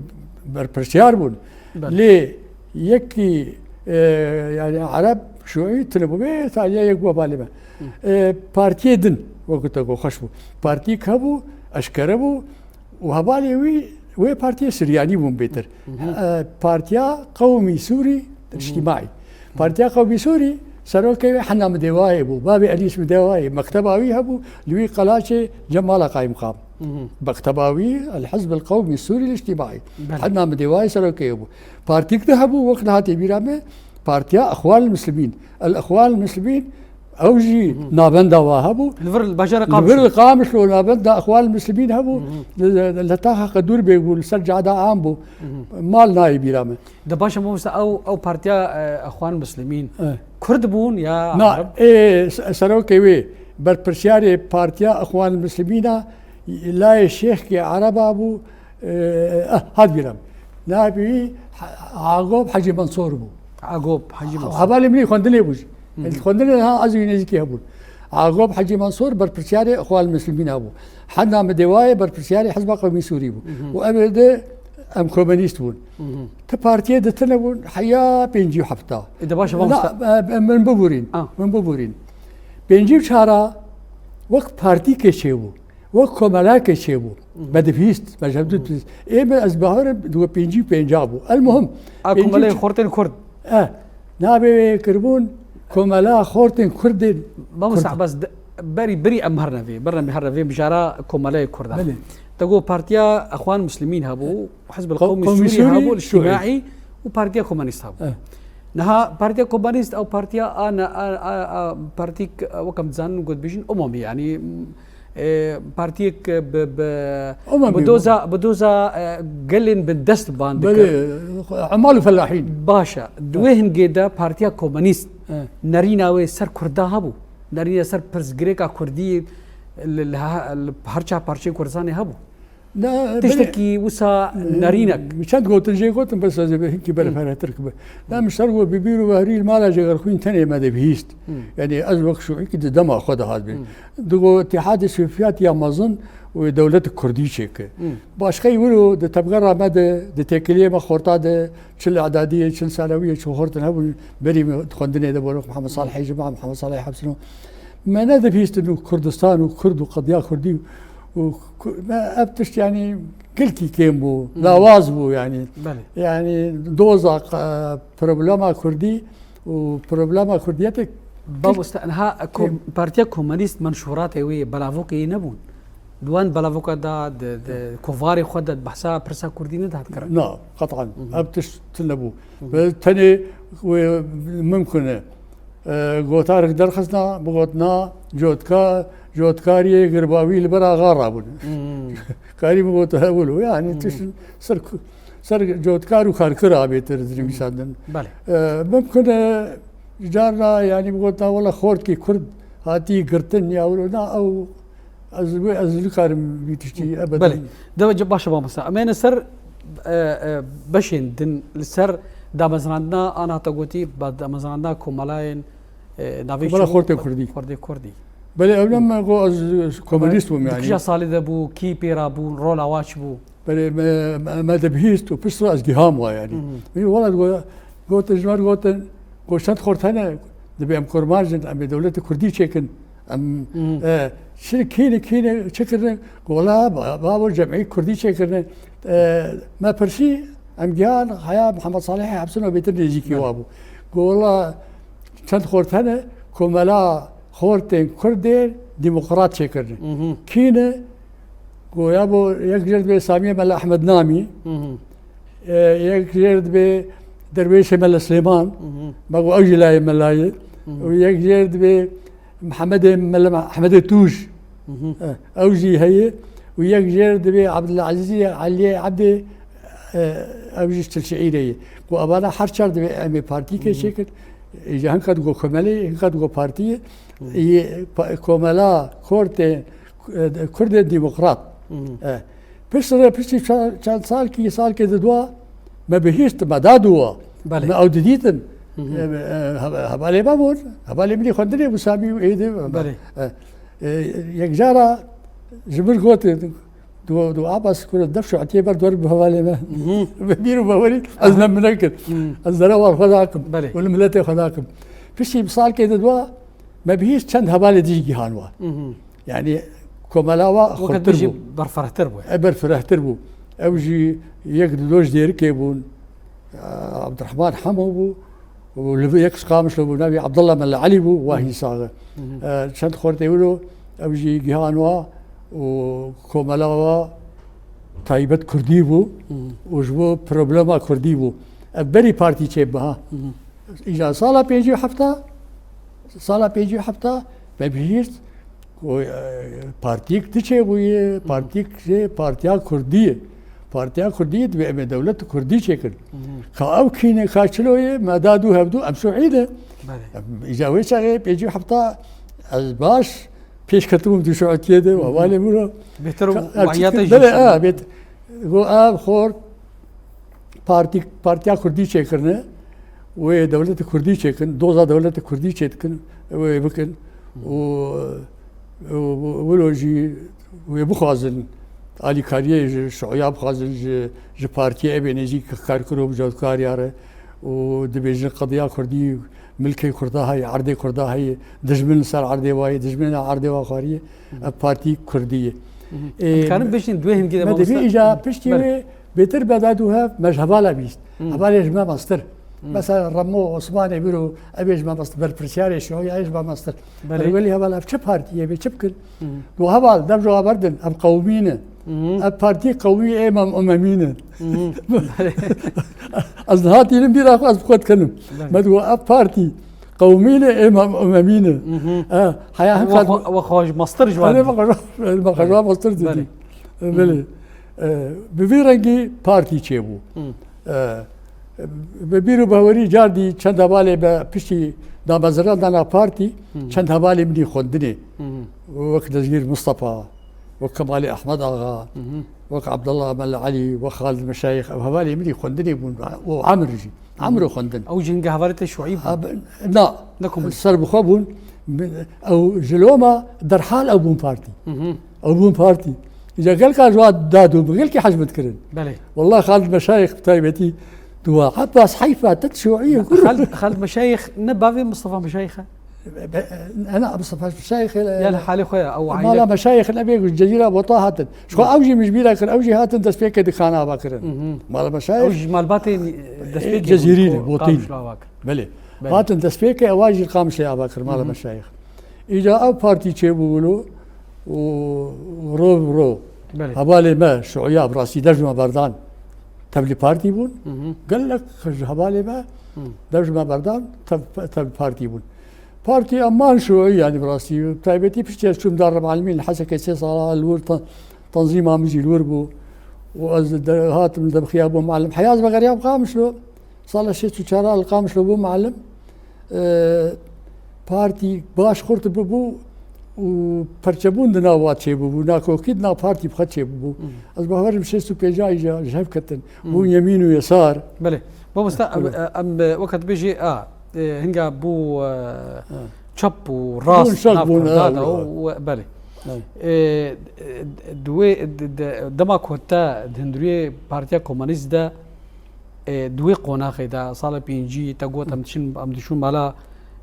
berpirsiyar bûn. Belê. Lê yekî, e, yani Ereb, şûî tune bû. Bê taliya yek bû hevalê me. E, partiyê din, wekî te got, xweş bû. Partîk hebû, eşkere bû, û hevalê wî wê partiyê Siryanî bûn bêtir. E, Partiya Qewmî Sûrî Îctîmaî. Partiya Qewmî Sûrî serokê wê Hena Midêwayê bû. Bavê Elîs Midêwayê. Mekteba wî hebû li wî qelaçê cem mala qayimqam. Mekteba wî El Hizb El Qewmî Sûrî Îctîmaî. Belê. Hena Midêwayê serokê wê bû. Partîk de hebû, wek niha tê bîra me, Partiya Ixwan Muslimîn. El Ixwan Muslimîn Ew jî navenda wa hebû. Li vir li bajarê Qamişlo. Li vir li Qamişlo navenda Ixwan Muslimîn hebû. Li, li, li taxa Qedûrbêg bû, li ser cada am bû. Mal nayê bîra me. De baş e mamoste, ew, ew partiya, e, Ixwan Muslimîn, E. Kurd bûn ya Na, Ereb? Ê, se-, serokê wê, berpirsiyarê partiya Ixwan Muslimîna, layê şêxkê Ereba bû, e, eh, hat bîra me. Navê wî He-, Agob Hecî Mensor bû. Agob Hecî Mensor. Hevalê min ê xwendinê bû jî. Xwendinê ha ez û nêzîkî hebûn. Agop Hecî Mansûr berpirsiyarê Ixwan Muslimîn hebû. Hena Midêwayê berpirsiyarê Hizba Qewmî Sûrî bû. Û ev ê de em komunîst bûn. Ti partiyê di tune bûn heya pêncî û hefta. E, de baş e, Na, mamoste. e, e, min bibûrîn. Ah. Min bibûrîn. Pêncî û çara wek partîkê çêbû. Wek komelakê çêbû. Me dibihîst, me ji hev du dibihîst. Ê min ez bawerim di we pêncî û pênca bû. El muhim. A pêncî û komeleyê çar xortên Kurd. E, navê wê kiribûn Komela Xortên Kurdên Mamoste Kurd. Ebas, de-, berî, berî em herne vê, berî em herne vê mijara Komeleyê Kurdan. Belê. Te got Partiya Exwan Muslimîn hebû, Hizb el Qo-, Qewmî Qewmî Sûrî Sûrî, hebû, Şûî. Îctîmaî û Partiya Komunîst hebû. E. Niha Partiya Komunîst ew partiya a, a, a, a, partîk, e, wek em dizanin got bêjin umumî, yanî, e, partiyek bi, bi, Umumî bi doza, bi doza, e, gelên bindest ban dikir. Belê, emal û felahîn. Baş e. Di wê hingê de Partiya Komunîst E. nerîna wê ser Kurda hebû. Nerîna ser pirsgirêka Kurdî li, li ha-, li her çar parçeyên Kurdistanê hebû. Ne, Tiştekî wisa nerînek. Min çend gotin jê gotin, bes ez ê hinkî berfirehtir kibe. Ne, min ser got bi bîr û bawerî li mala Jegerxwîn tenê me dibihîst. Yanî ez wek şûîkî di dema xwe de hat bî. Digot Îtîhadê Sovîyet ya mezin û dewletek Kurdî çêke. Başqey wilo di tevgera me de, di têkiliyê me xorta de, çil îdadiyê, çil sanewiyê, çi xortin hebûn, berî min di xwendinê de bûn, wek Mihemed Salihê Cuma, Mihemed Salihê Hepsino. Me nedibihîstin û Kurdistan û Kurd û qediya Kurdî û Ku-, me ev tişt, yanî, gelkî kêm bû, lawaz bû, yanî. Belê. Yanî, doza, e, problema Kurdî û problema Kurdiyetê Mamoste, niha kom-, Partiya Komunîst menşûratê wê, belavokê wê nebûn. Di wan belavoka de, di, di kovarê xwe de behsa pirsa Kurdî nedihat kirin. Na, qet'an. Ev tişt tune bû. Ve tenê wê mimkun e. E, gotarek derxistina, bigot na, cotka-, cotkariyê girbavî li ber axa rabûn. Karî bigot hewil û, yanî tişt ser, ser cotkar û karkir a bêtir dinivîsandin. Belê. E, mimkun e, carna, yanî bigot na, wela xortkî Kurd Hatî girtin ya wilo na ew ez wê ez nikarim vî tiştî ebeden. Belê. Dewe baş e mamosta. Em ê ser, e, e, beşên din li ser damezrandina an hate gotî, ba damezrandina komelayên, e, navê Komela Çû-, Xortê Kurdî. Xortê Kurdî. Belê, ew ne me got ez komunîst bûm yani. Di kîja salê de bû, kî pê re bûn, rola wa çi bû? Belê me, me, me dibihîst û piştre ez giha me wa yani. Hı hı. Min wela go-, gotin ji me re gotin, got çend xort hene, dibê em kurmanc in, em ê dewletê Kurdî çêkin. Em, Hı hı. e, şirin kîne, kîne çi kirine? Got wela ba-, babo cemî Kurdî çêkirine. E, me pirsî, em gihan heya Mihemed Salihê Hepsino bêtir nêzîkî Belê. wa bû. Got wela çend xort hene, komela xortên Kurdên demokrat çêkirine. Hı hı. Kîne? Got yabo yek jêr dibê Samiyê Mela Ehmed Namî, Hı hı. e, yek jêr dibê Derwêşê Mela Silêman, Hı hı. me got ew jî layê me layê, Hı hı. û yek jêr dibê Mihemedê Mela Ehmedê Tûj, Hı hı. e, ew jî heye, û yek jêr dibê Ebdulazîzê Eliyê Ebdê, e, ew jî ji Tilşiîrê ye. Got evana her çar dibê em ê partîkê Hı hı. çêkin. Îca hinka digot komelê, hinka digot partiyê. Hı. Yê pa-, komela, kortê, e, Kurdên Demokrat. Hı hı. E, piştre, piştî ça-, çend salkî, salkê di dua, me bihîst, me da dua. Belê. Me ew didîtin. Hı hı. E, e, he-, hevalê me bûn. Hevalê min ê xwendinê bû Samî û êdî. Belê. E, e, yek cara ji min gotin, du, du Abbas kure def şuetiyê ber dor bi hevalê me. Hı hı. Bi bîr û bawerî ez Aha. ne min nekir. Hı. Ez dera wan xwe dakim. Belê. Û li miletê xwe dakim. Piştî salkê di dua, me bihîst çend hevalê dijî gihan wa. Hı hı. Yani komela wa Weke xurtir dijî bû. Berfirehtir bû. E, berfirehtir bû. Ew jî yek di doj dêrikê bûn. E, Abdurrahman Hemo bû. Û li yek ji Qamişlo bû. Navê Abdullah Mela Elî bû. Wahî Hı. saxe. Hı hı. E, çend xortê wilo ew jî gihan wa û komela wa taybet Kurdî bû. Hı hı. Û ji bo problema Kurdî bû. Ev berî partî çêbiha. Hı hı. Îja sala pêncî û hefta, sala pêncî û hefta me bihîst ku, e, partîk tu çêbûye, Hı hı. partîk jê Partiya Kurdî ye. Partiya Kurdî ye, dibê em ê dewlet Kurdî çêkin. Hı hı. Ka ew kîne, ka çilo ye, me da dû hevdû, em şuî ne. Belê. Em îja wê çaxê pêncî û hefta ez baş pêş ketibûm di şuetiyê de, Hı hı. hevalê min o. Bêhtir Ka-, wahiyata em çi jî belê, şî. e, bêt-, go ev xort, Partî, Partiya Kurdî çêkirine, wê dewletê Kurdî çêkin, doza dewletê Kurdî çêdikin, wê bikin û, û wilo jî wê bixwazin alîkariyê ji şoya bixwazin ji, ji partiyê ebe nêzîk karkir û bijotkarya re û dibêjin qediya Kurdî milkê Kurda heye, erdê Kurda heye, dijmin li ser erdê wa ye, dijmin li erdê wa xwarî ye, ev partî Kurdî ye. Hı hı. Ê, Em karin bêjin duê hingî de me dibî mamoste. îca piştî Belê. wê Bêtir be da dû hev me ji hevala bîst. Hmm. Hevalê ji me mestir. Hmm. Mesela Remo Osmanê biro, ev ê ji me mestir. Berpirsiyarê şoya ê ji me mestir. Belê. Belê welî heval ev çi partiyê bê, çi bikin? Hmm. Got heval, dev ji we berdin, ev qewmî ne. Hmm. Ev partî qewmî ê Îmam Umemî ne. Hmm. Belê. Ez niha tînim bîra xwe, ez bi xwe dikinim. Belê. Me digot ev partî qewmî ne, ê Îmam Umemî ne. Hmm. E, heya Ve hinka xwe, ve xwe ji mestir ji wan Belê, dî. me xwe ji, me xwe ji wan mestir didî. Belê. E, belê. Hmm. E, bi vî rengî partî çêbû. Hmm. E, bi bîr û bawerî cardî çend hevalê be piştî damezrandana partî, Hmm. çend hevalê min ê xwendinê. Hmm. Wek Dezgîr Mistefa, wek Kemalê Ehmed Axa, Hmm. wek Abdullah Mel Elî, wek Xalid Meşayîx, ew hevalê min ê xwendinê bûn, û Emir jî. Emir û xwendin. Ew jî hinga hevalê te şuî bûn? Ha, be-, na, Ne komünîst? Ser bi xwe bûn. Bi-, ew ji loma derhal ew bûn partî. Hı hı. Ew bûn partî. Îca gelka ji wan dadû, bi gelkî hej min dikirin. Belê. Wallah Xalid Meşayîx bi taybetî dua. Abbas heyfa te şuî Xalid, Xalid Meşayîx ne bavê Mustafa Meşayîx e? Be-, ena Mustafa Meşayîx e. Ya li halê xwe ya, ew Mala aîle. Meşayîx ne bê Cezîra Bota hatin. Ji xwe Hı. ew jî min ji bîra kir, ew jî hatin destpêkê dikana ava kirin. Hı hı. Mala Meşayîx Ew jî malbatê destpêkê Cezîrî bûn, ne, o Botîn. Qamişlo ava kir. Belê. Belê. Hatin destpêkê ewa jî li Qamişlê ava kir, mala Hı hı. Meşayîx. Îca ev partî çêbû wilo û ro bi ro Belê. hevalê me şuya bi rastî dev ji me berdan. Tevlî partî bûn. Hı hı. Gelek ji hevalê me Hı. dev ji me berdan, tev, tev partî bûn. Partî eman şuî yani bi rastî. Taybetî piştî ez çûm Darul Alimîn, li Hesekê sê sala li wir tan-, tanzîma min jî li wir bû. Û ez de, hatim de bi xiya bûm muallim. Heya ez vegeriyam Qamişlo. Sala şêst û çar li Qamişlo bûm muallim. E, partî baş xurt bibû û perçebûn di nav wa çêbibû, nakokî di nav partî bi xwe çêbibû. Hmm. Ez bawerim şêst û pênc îja ji hev ketin. Hmm. Bûn yemîn û yesar. Belê. Mamosta, em, Belê. em, weke dibêjê, a, e, hinga bû, e, Ha. çap û Bûn rast şak nav bûn, Kurda ha, de ha. û, û, belê. Ha. E, e, di wê, di, di, dema ku te di hundiriyê Partiya Komunîst de, e, di wê qonaxê de, sala pêncî, te got, em diçin, em diçûn mala,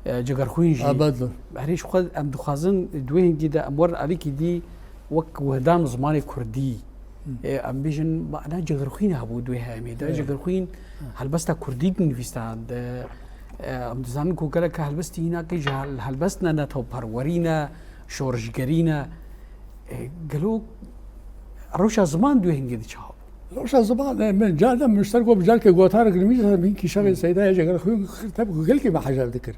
e, Cegerxwîn jî. Ebed. Herî ji xwe em dixwazin, di wê hingî de em werin alîkî dî wek wehdan zimanê Kurdî. Hı. E, em bêjin, mana Cegerxwîn hebû di wê hemê de. Evet. Cegerxwîn Hı. helbesta Kurdî dinivîsand. E, em dizanin ku gelek helbestî hînakê ji hel-, helbest ne, ne tevperwerî ne, şorişgerî ne. E, gelo rewşa ziman di wê hingê de çawa bû? Rewşa ziman, e, min carna min ji ser ku bi carkê gotarek nivîs, min kîşavê Hı. Seydayê Cegerxwîn, tabi ku gelkî me hejal dikir.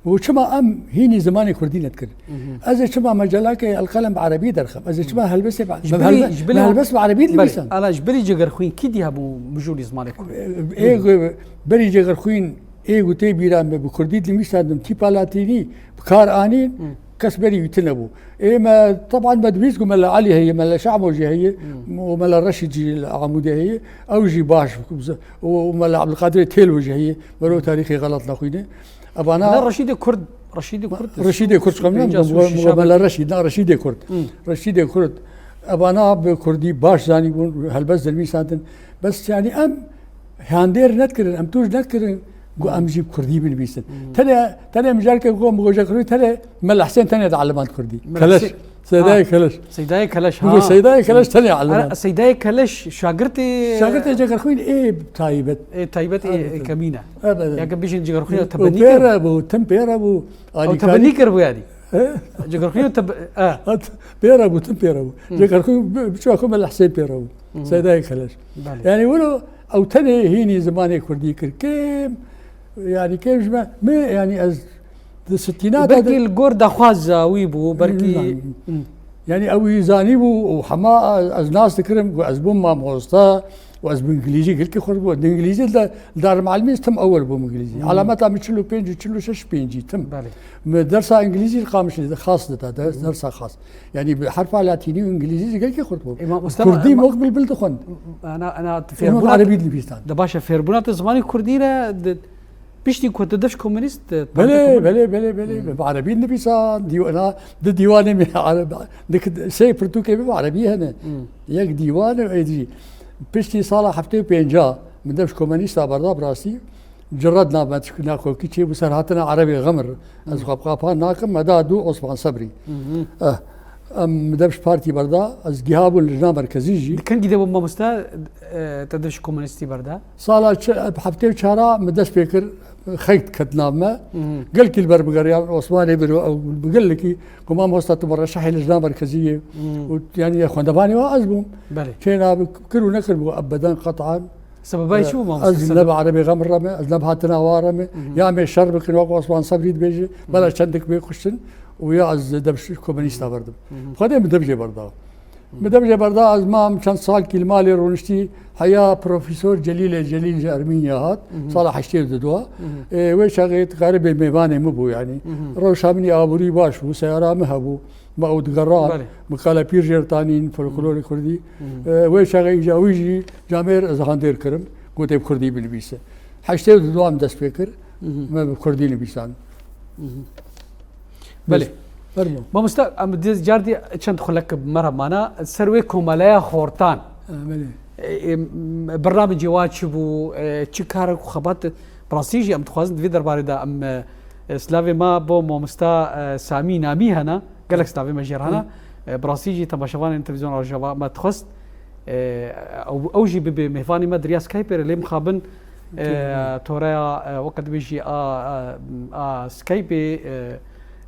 Û çima em hînî zimanê Kurdî nedikir? Hı hı. Ez ê çima mecelakê El Qelem bi erebî derxim? Ez ê çima helbestê bi, Ji me bilî, helbe-, ji bilî me helbest bi erebî Belê, dinivîsan? Ana ji bilî Cegerxwîn kî dî hebû mijûlî zimanê Kurdî? Ê, ê, berî Cegerxwîn ê ku tê bîra me bi Kurdî dinivîsandin, tîpa latînî bi kar anîn, Hı. kes berî wî tune bû. Ê me, teban me dibîst ku Mela Elî heye, Mela Şamo jî heye, Hmm. û Mela Reşîd jî li Amûdê heye. Ew jî baş, û, û Mela Ebdulqadirê Têlo jî heye. Mero tarîxê xelat naxwîne. Evana Mela Reşîdê Kurd, Reşîdê Kurd, Reşîdê Kurd, pênc û şeş Mela Reşîd, na Reşîdê Kurd. Hmm. Reşîdê Kurd. Evana bi Kurdî baş zanîbûn, helbest dinivîsandin. Bes, yanî em handêr nedikirin, em tûj nedikirin ku em jî bi Kurdî binivîsin. Hmm. Tenê, tenê mijarkê ku em goja Kurdî, tenê Mela Husên tenê dielimiyan Kurdî. Mela Keleş. Husên. Seydayê Ha. Keleş. Seydayê Keleş, Bû ha. Seydayê Keleş tenê Ara, elimiyan. Seydayê Keleş şagirtê Şagirtê Cegerxwîn ê taybet. Ê taybet ê, Taybet. ê kemîne. Evet, evet. Ya ke bijin Cegerxwîn O tebennî pêre kir. bû, tim pêre bû. Ew Alîkarî. tebennî kir bû yanî. He? Cegerxwîn teb-, e. Hat pêre bû, tim pêre bû. Hı. Cegerxwîn bi, bi çaxu Mela Husên pêre bû. Hı. Seydayê Keleş. Belê. Yanî wilo ew tenê hînî zimanê Kurdî kir. Kêm, yanî kêm ji me, me, yanî ez di sitîna de Belkî li gor daxwaza wî bû, belkî Hı. Hı. Yanî ew wî zanîbû û hema ez nas dikirim ku ez bûm mamosta û ez bi îngilîzî gelkî xurt bû. Di îngilîzî de, li dar mealimî tim ewil bûm îngilîzî. Hmm. Alameta min çil û pênc û çil û şeş pêncî tim. Belê. Min dersa îngilîzî li Qamişlî de xas dida, ders, Hmm. dersa xas. Yanî bi herfa latînî û îngilîzî gelkî xurt bû. Ê, ma-, usta, Kurdî ma-, mok bilbil dixwin. Ana, ana, Û min erebî dinivîstan. De baş e, fêrbûna te zimanê Kurdî re di Piştî ku tu dev ji komunîst, e, Belê, partî komûn- belê, belê, belê. Hmm. Bi erebî nivîsan, dîw-, na, di dîwanê me ereb-, di kit-, sê pirtûkê me bi erebî hene. Hmm. Yek dîwan û êdî. Piştî sala heftê û pênca min dev ji komunîsta berda bi rastî. Cired name nakokî çê bû ser hatina erebê xemir. Ez Hmm. xwe bi qapan nakim, me da dû Osman Sebrî. Hmm. Eh, em dev ji partî berda, ez giha bûn lijna merkezî jî. Di kengî de bû mamoste, e, te dev ji komunîstî berda? Sala çi-, heftê û çara min dest pê kir, xeyt ket nav me. Mhm. Gelkî li ber bigeriyan, Osmanê bir ew bi gelekî ku mamosta tu mereşehê lijna merkezî yê Mhm. û yanî xwendevanê wa ez bûm. Belê. Çêna bi kir û nekir bû ebeden qetan. Sebeba çi bû, mamosta? Ez ne bi erebê xemir re me, ez ne bi hatina wa re me. Mhm. Ya me şer bikin wek Osman Sebrî dibêje, Mhm. bela çendik bê kuştin û ya ez dev komunîsta berdim. Mhm. Xwedê min dev jê berda. Min dev jê berda, ez mam çend salkî li malê rûniştî, heya Profesor Celîlê Celîl ji Ermînya hat, Mhm. sala heştê û du. Mhm. Ê, wê çaxê xeribê mêvanê min bû, yanî. Mhm. Rewşa min ê aborî baş bû, seyara min hebû, me ew digeran, Belê. min kalepîr jê re tanîn, folklorê Mhm. kurdî. Mhm. Ê, wê çaxê îca wî jî camêr ez handêr kirim, gotê bi kurdî binivîse. Heştê û du em dest pê kir, Mhm. me bi kurdî nivîsand. Mhm. Belê. Fermo. Mamosta, em di car dî çend xulek bi me re mana ser wê komeleya xortan. Ha, belê. E, e, bernamecê wa çi bû, e, çi kar û xebat, bi rastî jî em dixwazin di vê derbarê de em, e, silavê me bo mamosta, e, Samî Namî hene, gelek silavê me jê re hene. Hı. E, bi rastî jî temaşevanên televîzyona Rojava me dixwest, e, ew, ew jî bibe mêvanê me di riya Skypeê re, lê mixabin, e, Hı. toreya, e, weke dibêjî a, a, a Skypeê, e,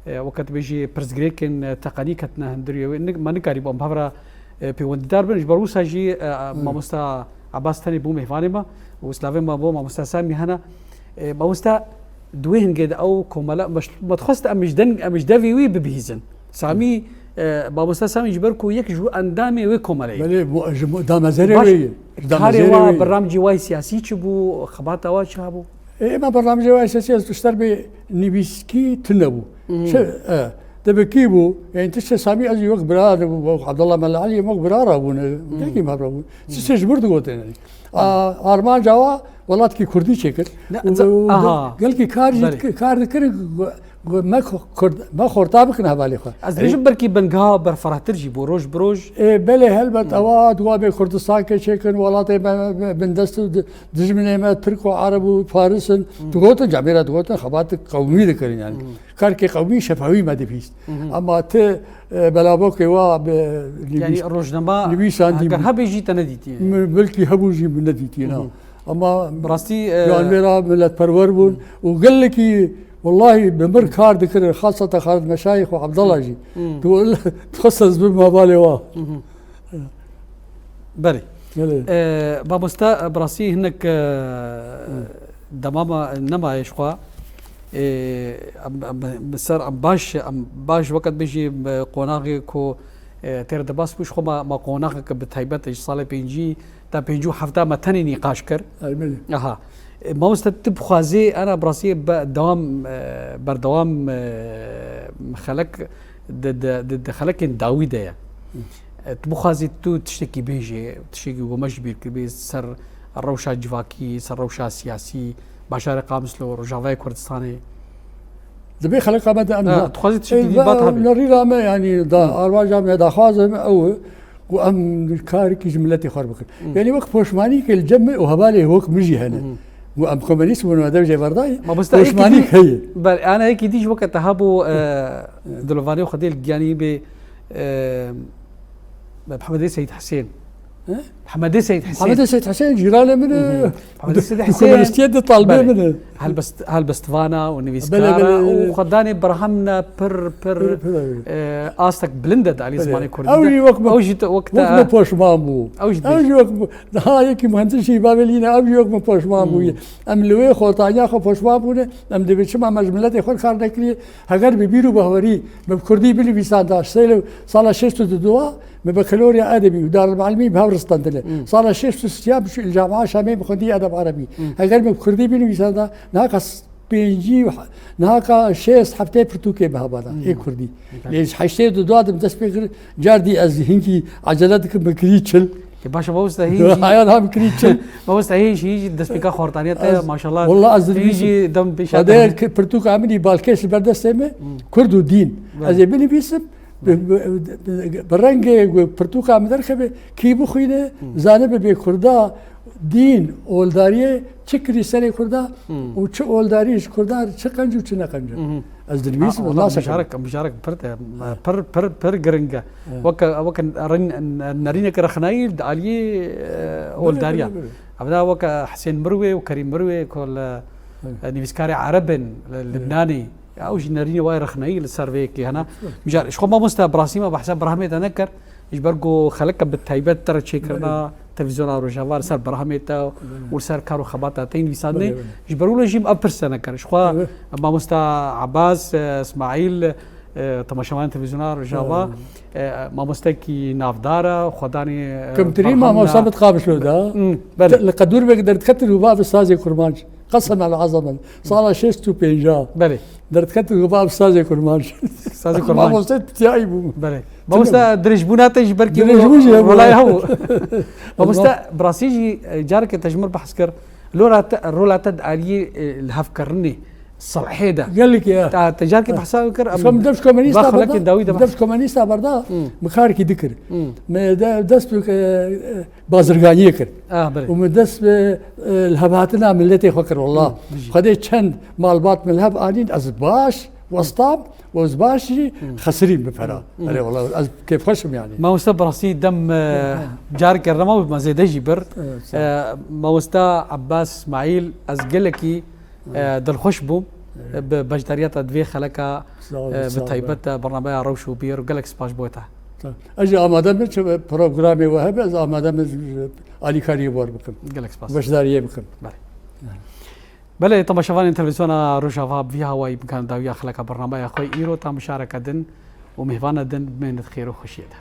e, weke dibêjî pirsgirêkên, e, teqenî ketine hundirê wê. Nik-, me nikarîbû em bi hev re, e, pêwendîdar bin. Ji ber wisa jî, e, Hı. mamosta Ebas tenê bû mêvanê me û silavê me bo mamosta Samî hene. E, mamosta, di wê hingê de ew komela, me, me dixwest em ji den-, em ji devê wî bibihîzin. Samî, e, mamosta Samî ji ber ku yek ji endamê wê komeleyê. Belê, bu, ji bu, damezerê Baş, wê ye. Ji karê damezerê wa, wê ye. Bernamecê wa yê siyasî çi bû, xebata wa çi hebû? Ê, ema bernamejê we esasî ez ji ter bê nivîskî tune bû. Hmm. Çi, e, dibikî bû, yani tiştê Samî ez wek bira de bû, wek Abdullah Mela Elî wek bira re bûne. Hmm. Gelkî me re bûn. Hmm. Tiştê ji vir digotin yani. A, armanca wa welatkî Kurdî çêkir. Ne, û, za-, û aha. Gelkî kar jî Belê. Dikir, kar dikirin, gu-, gu-, me xo-, Kurd, me xorta bikin hevalê xwe. Ez Ê. Dibêjim belkî bingeha berfirehtir jî bû, roj bi roj. Ê, belê helbet Hmm. ewa dua bê Kurdistan ke çêkin, welatê me, me, bindest û di-, Dijminê me Tirk û Ereb û Faris in. Hmm. Digotin, camêra digotin, xebat qewmî dikirin yani. Hmm. Karkê qewmî şefewî me dibîst. Hmm. Ama ti, e, belabokê wa bi Yani nivîs-, rojnama nivîsandî heger bû. Hebê jî te nedîtiye. Min belkî hebû jî min nedîtiye, na. Hmm. Ama Bi rastî, e, yan vê ra miletperwer bûn Hmm. û gelekî, wellahî, bi mir kar dikirin, xaseta Xalid Meşayî xwe Abdallah jî. Hmm. Tu, tu xwest ez bim hevalê wa. Hmm. Belê. Belê. E, mamoste, e, bi rastî hinek, e, Hı. Demama nemaye ji xwe. E, em, em, bi ser em baş, em baş wekî bêjî, em, qonaxê ku, e, têr de bas bû, ji xwe ma, ma qonaxeke bi taybet ji salê pêncî ta pêncî û heft me tenê nîqaş kir. Ay, belê. Aha. E, mamoste, tu bixwazî, ana bi rastî be-, dewam, e, berdewam, e, xelek di, di, di, di xelekên dawî de ye. Hı. E, tu bixwazî tu tiştekî bêjê, tiştekî ku me ji bîr kiribî ser rewşa civakî, ser rewşa siyasî, bajarê Qamîslo, Rojavayê Kurdistanê. Dibê xeleka me de em Ha, na-, tu xwazî tiştekî Ê, dî va-, bat hebê. Nerîra me, yanî da, Hı. armanca me, daxwaza me ew e ku em karekî ji miletê xwe re bikin. Hı. Yanî wek poşmanî ke li cem me û hevalê wek min jî hene. Hı. Ku em komunîst bûn, me dev jê berdayî, Mamoste, yekî poşmanî dî, heye. Belê, ana yekî dî ji weke te hebû, e, Hı. dilovanê Xwedê li giyanî bê, e, Mehemedê Seyîd Hisên. He? Mehemedê Seyîd Hisên. Mehemedê Seyîd Hisên cîranê min e. Hı hı. Mehemedê Seyîd Di Hisên. Komunîstiyê de talibê Belê. min e. Helbest-, helbestvana û Belê, nivîskara belê, û belê. xwedanê berhemna pir, pir, Pir, pir, pir. e, astek bilind e di alî Belê. zimanê kurdî Ew de. jî wek me, Ew jî te-, wek wek te me poşman bû. Ew jî Ew dibêjin. jî wek me, daha yekî muhendisî bavê lîne, ew jî wek me poşman bûye. Hmm. Em li wê xortaniya xwe poşman bûne, em dibê çima me ji miletê xwe kar nekiriye. Heger bi bîr û bawerî me bi kurdî binivîsanda, sêl-, sala şêst û du, me bakalorya edebî û darulmuallimî bi hev ristandine. Hmm. Sala şêst û sê ya bi çû li Camia Şamê bi xwendî edeb erebî. Hmm. Heger me bi kurdî binivîsanda, niha ka s-, pêncî û he-, niha ka şêst heftê pirtûkê bi hev da, Hmm. ê kurdî. Lê ji heştê û du de dest pê kir, car dî ez hinkî ecele dikim, min kirî çil. Ki baş e, mamoste, hîn jî Haya niha min kirî çil. Mamoste, hîn jî, hîn jî destpêka xortaniya te, Ez, maşallah. Wallah, ez Hîn dibîsim. jî dem pêşa Xwedê te. Ki pirtûka min î balkêş li ber destê me, Hmm. Kurd û dîn. Evet. Ez ê binivîsim, bi, Evet. bi, bi, bi rengê ku pirtûka min derkeve, kî bixwîne, Hmm. zanibe bê Kurda dîn, oldariyê çi kirî serê Kurda Hmm. û çi oldarî ji Kurda çi qenc û çi ne qenc e. Hmm. Ez dinivîsim, Ha, ez wala nasekim. mijarek, mijarek pir de, pir, pir, pir giring e. Evet. Weke, weke rin-, nerînek rexneyî li aliyê, e, Belê, oldariya. belê, belê. Ev da weke Hisên Mirwê û Kerîm Mirwê ku li, Evet. e, nivîskarê ereb in li Evet. Libnanê. Ya, ew jî nerînê wayê rexneyî li ser vê yekê hene. Evet. Mijar, ji xwe mamoste bi rastî me behsa berhemê te nekir. Ji ber ku xeleke bi taybet te re çêkirina Belê. televîzyona Rojava li ser berhemê te Belê. û li ser kar û xebata te yî nivîsandinê. Belê, belê. Ji ber wilo jî em ev pirse nekir. Ji xwe Evet. mamosta Abbas, e, Ismaîl, e, temaşevanên televîzyona Rojava, Evet. e, mamostekî navdar e, xwedanê, e, Kemtirîn berhemna mamosta bi Qamişlo da. Hmm, belê. Li Qedûrbek derdiketin û va bi sazê kurmanc. Qesem el azam el. Sala şêst û pênc a. Belê. Derdiketin û va bi sazê kurmanc. Sazê kurmanc. Mamoste tiyayî bû. Belê. Mamoste, dirêjbûna te jî belkî Dirêjbûn jî hebû. Rola ye hebû. Mamoste, bi rastî jî, e, careke te ji min behs kir. Lora te, rola te di aliyê, e, lihevkirinê, silhê de. Gelek ya. Ta te careke behsa kir, em Xwe min dev ji komunîsta va xelekên berda, dawî de min dev behs ji komunîsta berda, Hmm. min karekî dikir. Hmm. Me de, dest bi, e, e, bazirganiyê kir. Ah, belê. Û min dest bi, e, lihevhatina miletê xwe kir, wallah. Hmm, bijî. Xwedê çend malbat min li hev anîn, ez baş westam û ez baş jî Hmm. xesirîm bi pera. Hmm. Erê, wallah, ez kêfxweş im yani. Mamoste, bi rastî dem, e, Hı hı. careke rema bû, me zêde jî bir. Evet, sağ ol. E, mamoste Abbas Ismaîl, ez gelekî, Hı. e, dilxweş bûm, Evet. e, bi beşdariyeta di vê xeleka, Sağ ol, e, bi sağ ol. taybet, e, bernameya Rewş û Bîr û gelek spas bo te. Tamam. Ez jî amade me, çi programê we hebe, ez amade me, e, alîkariyê bi we re bikim. Gelek spas. Beşdariyê bikim. Belê. Yani. Belê, temaşevanên televîzyona Rojava, bi vî hawayî bikin dawiya xeleka bernameya xwe îro, ta muşareke din û mêhvana din bimênit xêr û xweşiyê de.